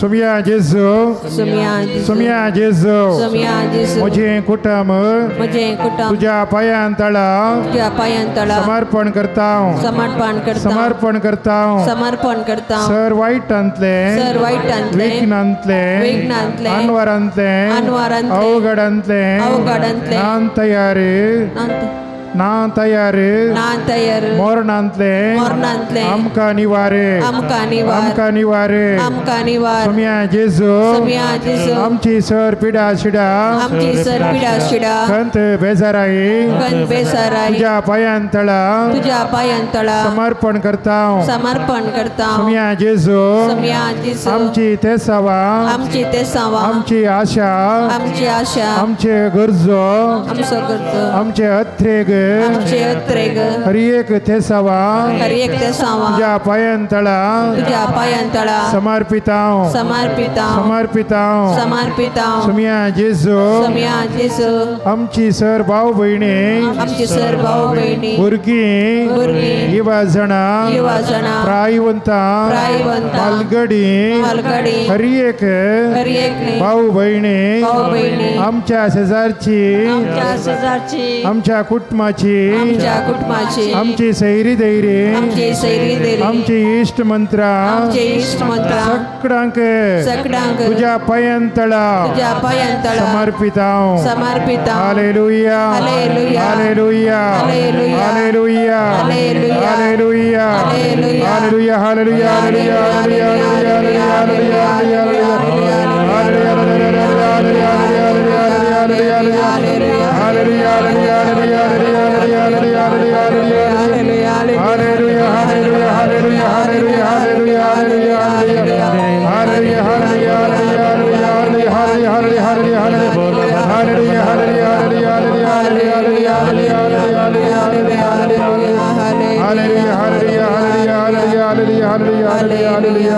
सोमिया जेजू, सोमिया जेजू, म्हजें कुटुंब तुज्या पांयां तळा समर्पण करता, समर्पण करता, समर्पण करता. सर वायटांतले, विघ्नांतले, अनवरांतले, अवघडांतले नान तयारी, ना तयार, मरणांतले आमकां निवारे, आमकां निवारे. सोमिया जेजू, आमची सर पिडा शिडा, खंत बेजाराई तुज्या पांयां तळा समर्पण करता, समर्पण करता. सोमिया जेजू, आमची तेसावा, आमची आशा, आमचे गरजो, आमचे अत्रेग, हर एक तेसावा तुज्या पांयां तळा समर्पिता, समर्पिता, समर्पिता, समर्पिता. सोमिया जेजू, आमची सर भाव भयणी, आमची सर भाव भयणी, भुरगीं, युवा जाणां, प्रायवंतां, मालगडी, हर एक भाऊ भयणी, आमच्या शेजारची, आमच्या कुटुंबाची, आमची सैरी दैरी, आमची इश्ट मंत्रा, सगळ्यांक तुज्या पांयां तळा समर्पिता. Hallelujah, hallelujah, hallelujah, hallelujah, hallelujah, hallelujah, hallelujah, hallelujah.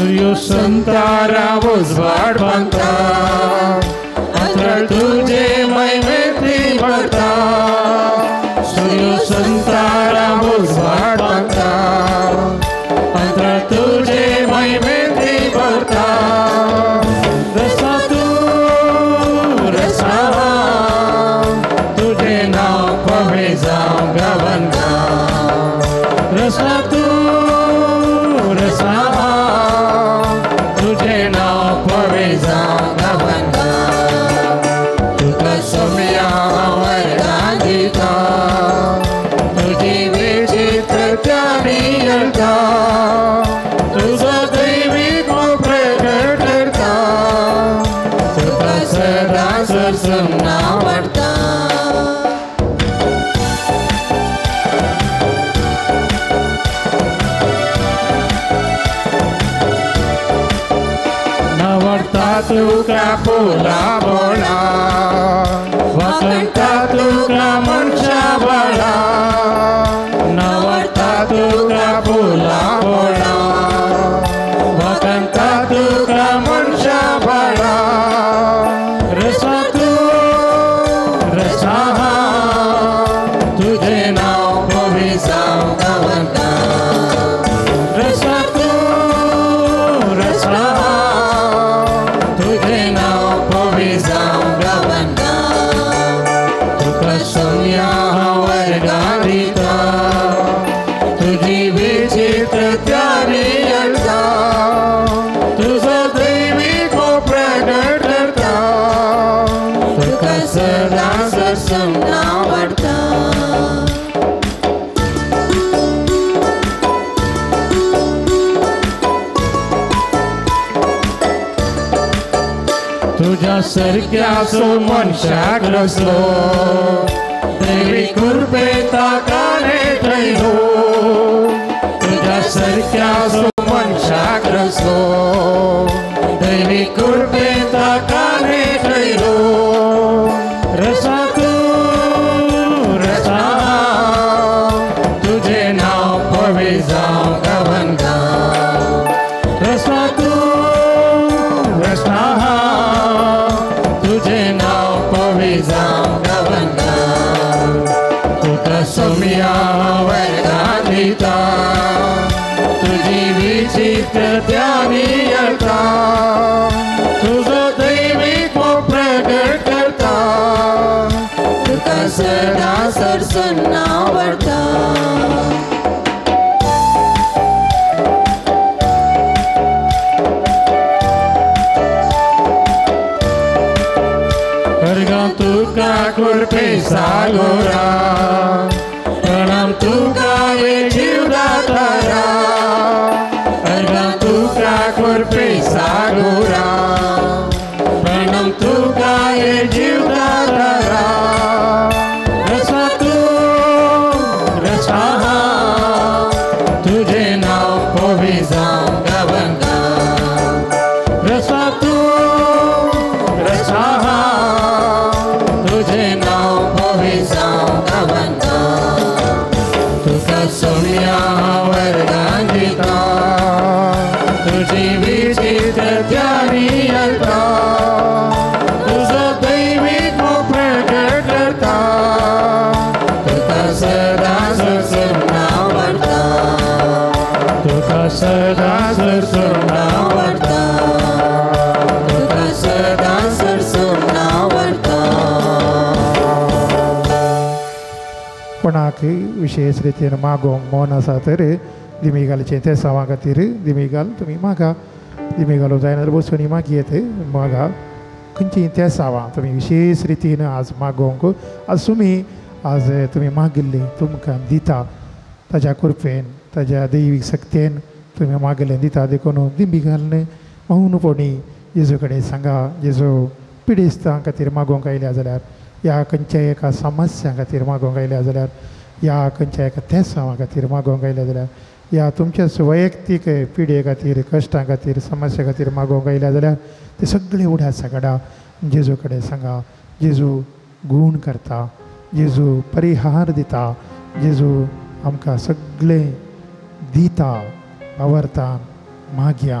सूर्य संतारा उजवाड बांधता अंतराळ तुझे महिमेंत भरता सूर्य संतारा उजवाड बांधता अंतराळ तुझे महिमेंत भरता रसा तू रसा तुझे नाव पवे जावं गावंगा रसा तू रसा तुझे नाव पवे जावं गावंगा तुका सोम्या वरदान दिता तुझी विचित्र त्यानी अळता तुझो दैवीक प्रगट करता तुका सदां सरसून आवडटा. नवडता तुका फुलां बोळा वाकणटा तुका मनशा बाळा नवडता तुका फुलां बोळा वाकणटा तुका मनशा बाळा रसा तू रसा तुझे नाव पवी जावं गावंगा रसा तू रसा तुझे नाव पवी जावं गावंगा तुका सोम्या वरदान दिता तुझी विचित्र त्यानी अळता तुझो दैवीक प्रगट करता तुका सदां सरसून आवडटा. तुझ्या सारक्या सो मनशाक रसलो दैवी कृपे ताका नेटयलो तुझ्या सारक्या सो मनशाक रसलो दैवी कृपे ताका नेटयलो रसा तू रसा तुझे नाव पवे जावं गावंगा रसा तू रसा तुझे नाव पवे जावं गावंगा तुका सोम्या वरदान दिता तुझी विचित्र त्यानी अळता तुझो दैवीक प्रगट करता तुका सदां सरसून आवडटा. अर्गां तुका कृपे सागोरा प्रणाम तुका हे जीवदातारा अर्गां तुका कृपे सागोरा प्रणाम तुका हे जीवदातारा रसा तू रसा तुझे नाव पवी जावं गावंगा रसा तू रसा तुझे नाव पवी जावं गावंगा तुका सोम्या वरदान दिता तुझी विचित्र त्यानी अळता तुझो दैवीक प्रगट करता तुका सदां सरसून आवडटा तुका सदां सरसून आवडटा तुका सदां सरसून आवडटा. कोणाक विशेष रितीन मागोवंक मन आसा तर दिमी घालचें ते सावा खातीर दिमी घाल तुमी मागा दिमी घालूंक जायना जाल्यार बसून मागयेत मागा खंयचीं ते सावां तुमी विशेष रितीन आज मागोवंक आज तुमी आज तुमी मागिल्ली तुमकां दिता ताज्या कृपेन ताज्या दैवीक शक्तेन तुमी मागिल्लें दिता देखून दिमी घालून मौनपणी जेजू कडेन सांगा जेजू पिडेस्तां खातीर मागोवंक आयल्या जाल्यार ह्या खंयच्या एका समस्यां खातीर मागोवंक आयल्या जाल्यार ह्या खंयच्या एका तेसांवा खातीर मागोवंक आयल्या जाल्यार ह्या तुमच्या वैयक्तीक पिडये खातीर कश्टां खातीर समस्या खातीर मागोवंक आयल्या जाल्यार ते सगळे उड्या सगळा जेजू कडेन सांगा. जेजू गूण करता, जेजू परिहार दिता, जेजू आमकां सगळें दिता. आवरता मागया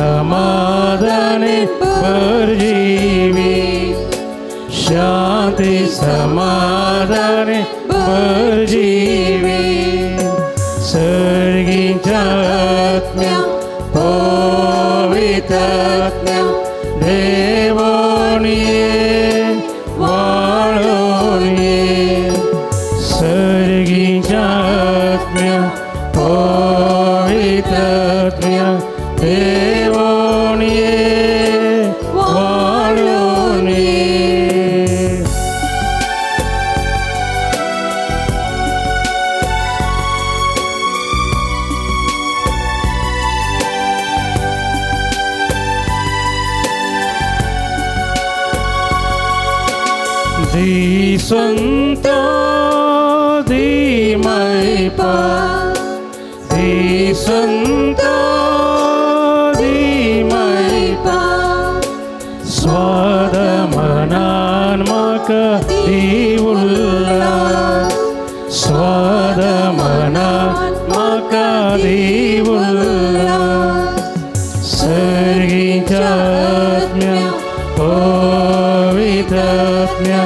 समाधाने भर जीवी, शांती समाधाने भर जीवी। सर्गीच्या आत्म्या पवित्र आत्म्या देवोन ये वाळोन ये। सर्गीच्या आत्म्या पवित्र आत्म्या देवोन ये वाळोन ये। दी संतो दी मैपा, दी संतो दी मैपा, स्वाद मनान म्हाका दी उल्लास, स्वाद मनान म्हाका दी उल्लास। सर्गीच्या आत्म्या पवित्र आत्म्या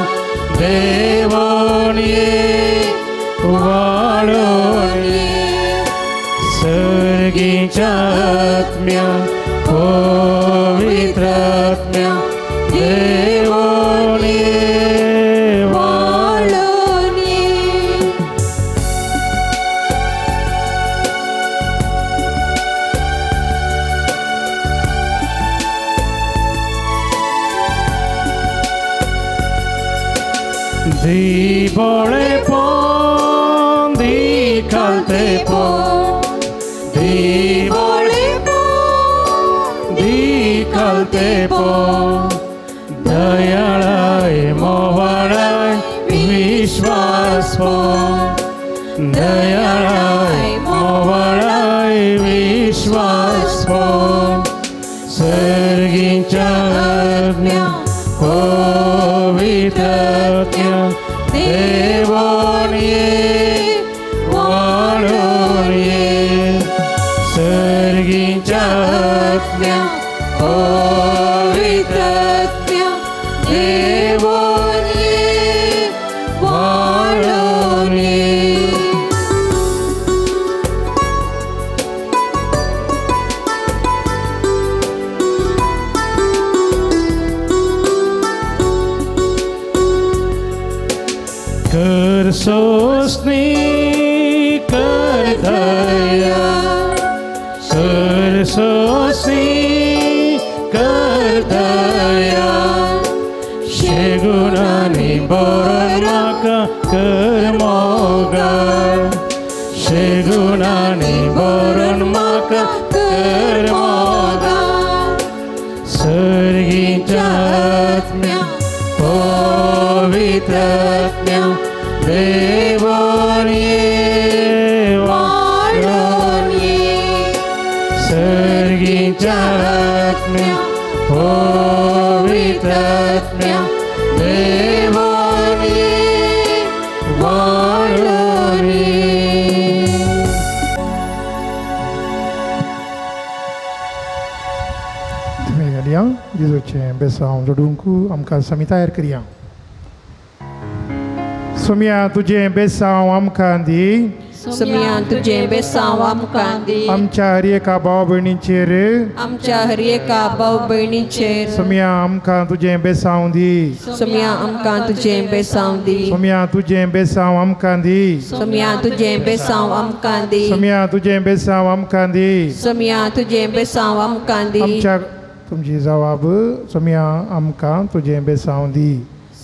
देवोन ये वाळोन ये। सर्गीच्या आत्म्या पवित्र आत्म्या देवोन ये वाळोन ये। दी बोळे पोन दी खालते पोन, दी बोळे पोन दी खालते पोन, दयाळाय मोवाळाय विश्वास पोन, दयाळाय मोवाळाय विश्वास पोन। सर्गीच्या आत्म्या पवित्र आत्म्या देवोन ये वाळोन ये। सर्गीच्या आत्म्या पवित्र आत्म्या देवोन ये वाळोन ये। कर सोसनी कर दया, कर सोसनी कर दया, शेगुणानी बरोवन म्हाका कर मोगा, शेगुणानी बरोवन म्हाका कर मोगा। सर्गीच्या आत्म्या पवित्र आत्म्या देवोन ये वाळोन ये। सर्गीच्या आत्म्या पवित्र आत्म्या देवोन ये वाळोन ये। तुमी घालया जेजूचें बेसांव जोडूंक आमकां समी तयार करया। सोम्या तुजें बेसांव आमकां दी, सोम्या तुजें बेसांव आमकां दी, आमच्या हर एका भाव भयणीचेर, आमच्या हर एका भाव भयणीचेर। सोम्या आमकां तुजें बेसांव दी, सोम्या आमकां तुजें बेसांव दी, सोम्या तुजें बेसांव आमकां दी, सोम्या तुजें बेसांव आमकां दी, सोम्या तुजें बेसांव आमकां दी, सोम्या तुजें बेसांव आमकां दी। आमच्या तुमची जवाब सोम्या आमकां तुजें बेसांव दी,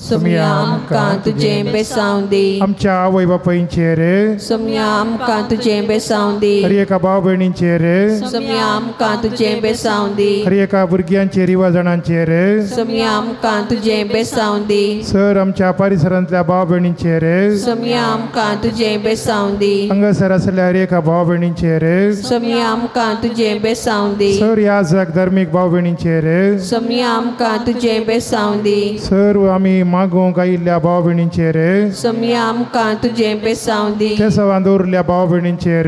सोम्या आमकां तुजें बेसांव दी, आमच्या आवय बापायचेर, सोम्या आमकां तुजें बेसांव दी, हर एका भाव भयणीचेर, सोम्या आमकां तुजें बेसांव दी, हर एका भुरग्यांचेर युवा जाणांचेर, सोम्या आमकां तुजें बेसांव दी, सर आमच्या परिसरांतल्या भाव भयणींचेर, सोम्या आमकां तुजें बेसांव दी, हांगासर आसल्या हर एका भाव भयणींचेर, सोम्या आमकां तुजें बेसांव दी, सर ह्या जग धर्मीक भाव भयणींचेर, सोम्या आमकां तुजें बेसांव दी, सर आमी मागूंक आयिल्ल्या भाव भयणींचेर सोमया आमकां तुजें बेसांव दी केसवान दवरिल्ल्या भाव भयणींचेर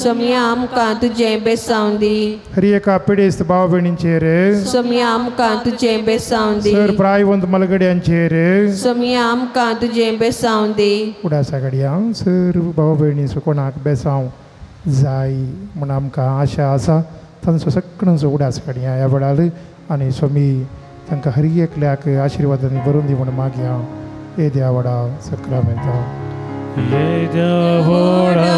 सोमया आमकां तुजें बेसांव दी हर एका पिडेस्त भाव भयणींचेर सोमया आमकां तुजें बेसांव दी सर प्रायवंत मलगड्यांचेर सोमया आमकां तुजें बेसांव दी उडासा घडया सर भाव भयणी कोणाक बेसांव जाय म्हूण आमकां आशा आसा तांचो सगळ्यांचो उडास काडया ह्या वेळार आनी स्वामी तांकां हर एकल्याक आशिर्वादांनी भरून दी म्हूण मागया. हे देवा व्हडा सक्रामेंता हे देवा व्हडा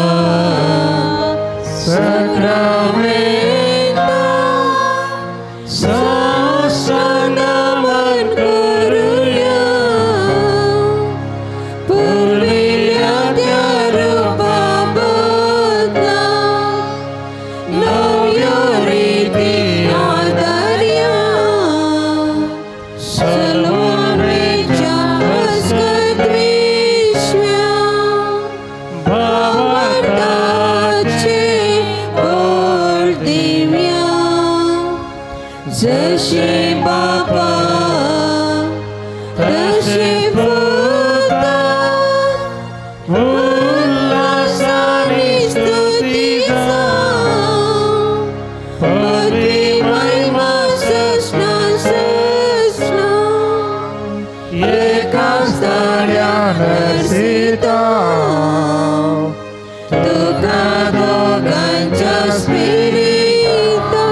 सक्रामेंता साष्टांग करुया पुर्विल्ल्या त्या रुपा बदला नव्यो रिती आदारया सलवारेच्या अस्कत विश्व्या भावार्थाचे बोल दिव्या जशे बापा तशे पुता उल्हासाने स्तुती जावं पदवी महिमा ससना ससना एकाच ताळ्यान हर्षिता तुका दोगांच्या स्पिरिता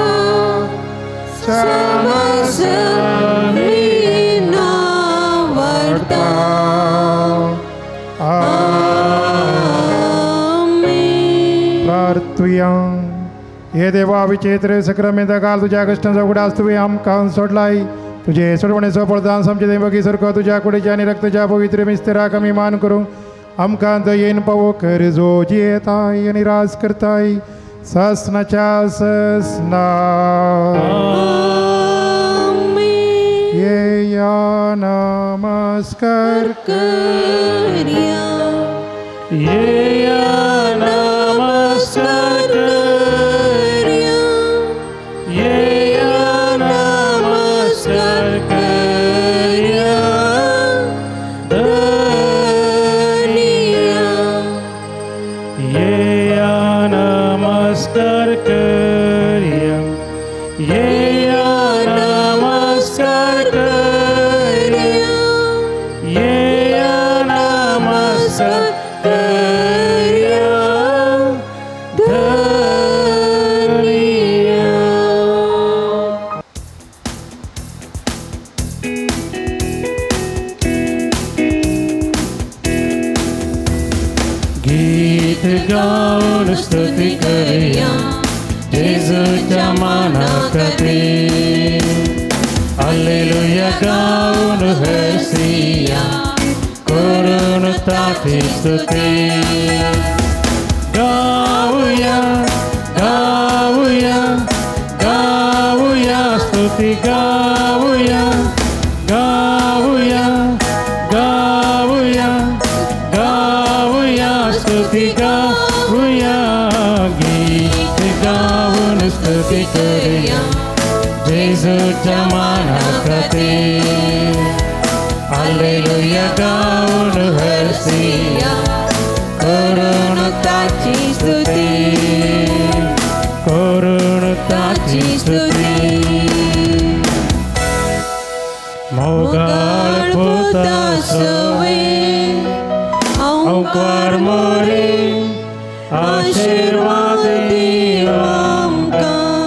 समसमीना वर्ता. आमेन. प्रार्थुया. हे देवा विचित्र सक्रामेंता काल तुज्या कश्टांचो उगडास तुवें आमकां सोडलाय. तुजे सोडवणेचो बळदान आमचे देवकी सारको तुज्या कुडीच्या आनी रक्ताच्या पवित्र मिस्तेराक आमी मान करूंक आमकां दयेन पावो कर जो जियेताय आनी राज करताय ससनाच्या ससना. आमेन. येया नमस्कार करया येया नमस्कार करया येया नमस्कार करया धनिया येया नमस्कार करया येया नमस्कार करया येया नमस्कार करया धनिया. गीत गाऊन स्तुती करूया जेजूच्या मानाखातीर. हालेलुया गाऊन हर्षिया करून ताची स्तुती. गाऊया गाऊया गाऊया स्तुती गाऊया गाऊया गाऊया गाऊया स्तुती गाऊया. गीत गाऊन स्तुती करूया जेजूच्या मानाखातीर. हालेलुया गाऊन हर्षिया करून ताची स्तुती करून ताची स्तुती. मोगाळ पुता सवे अंकार मोरे आशीर्वाद आमकां.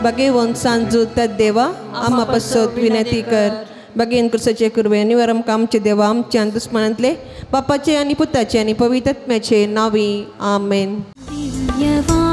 बागेवन सांजू देवा आमा पासत विनंती कर. बागेन क्रुसाचे कुरवे निवर आमकां आमचे देवा आमच्या दुस्मनांतले बापाचे आनी पुताचे आनी पवित्र आत्म्याचे नांवी. आमेन. दिव्यवा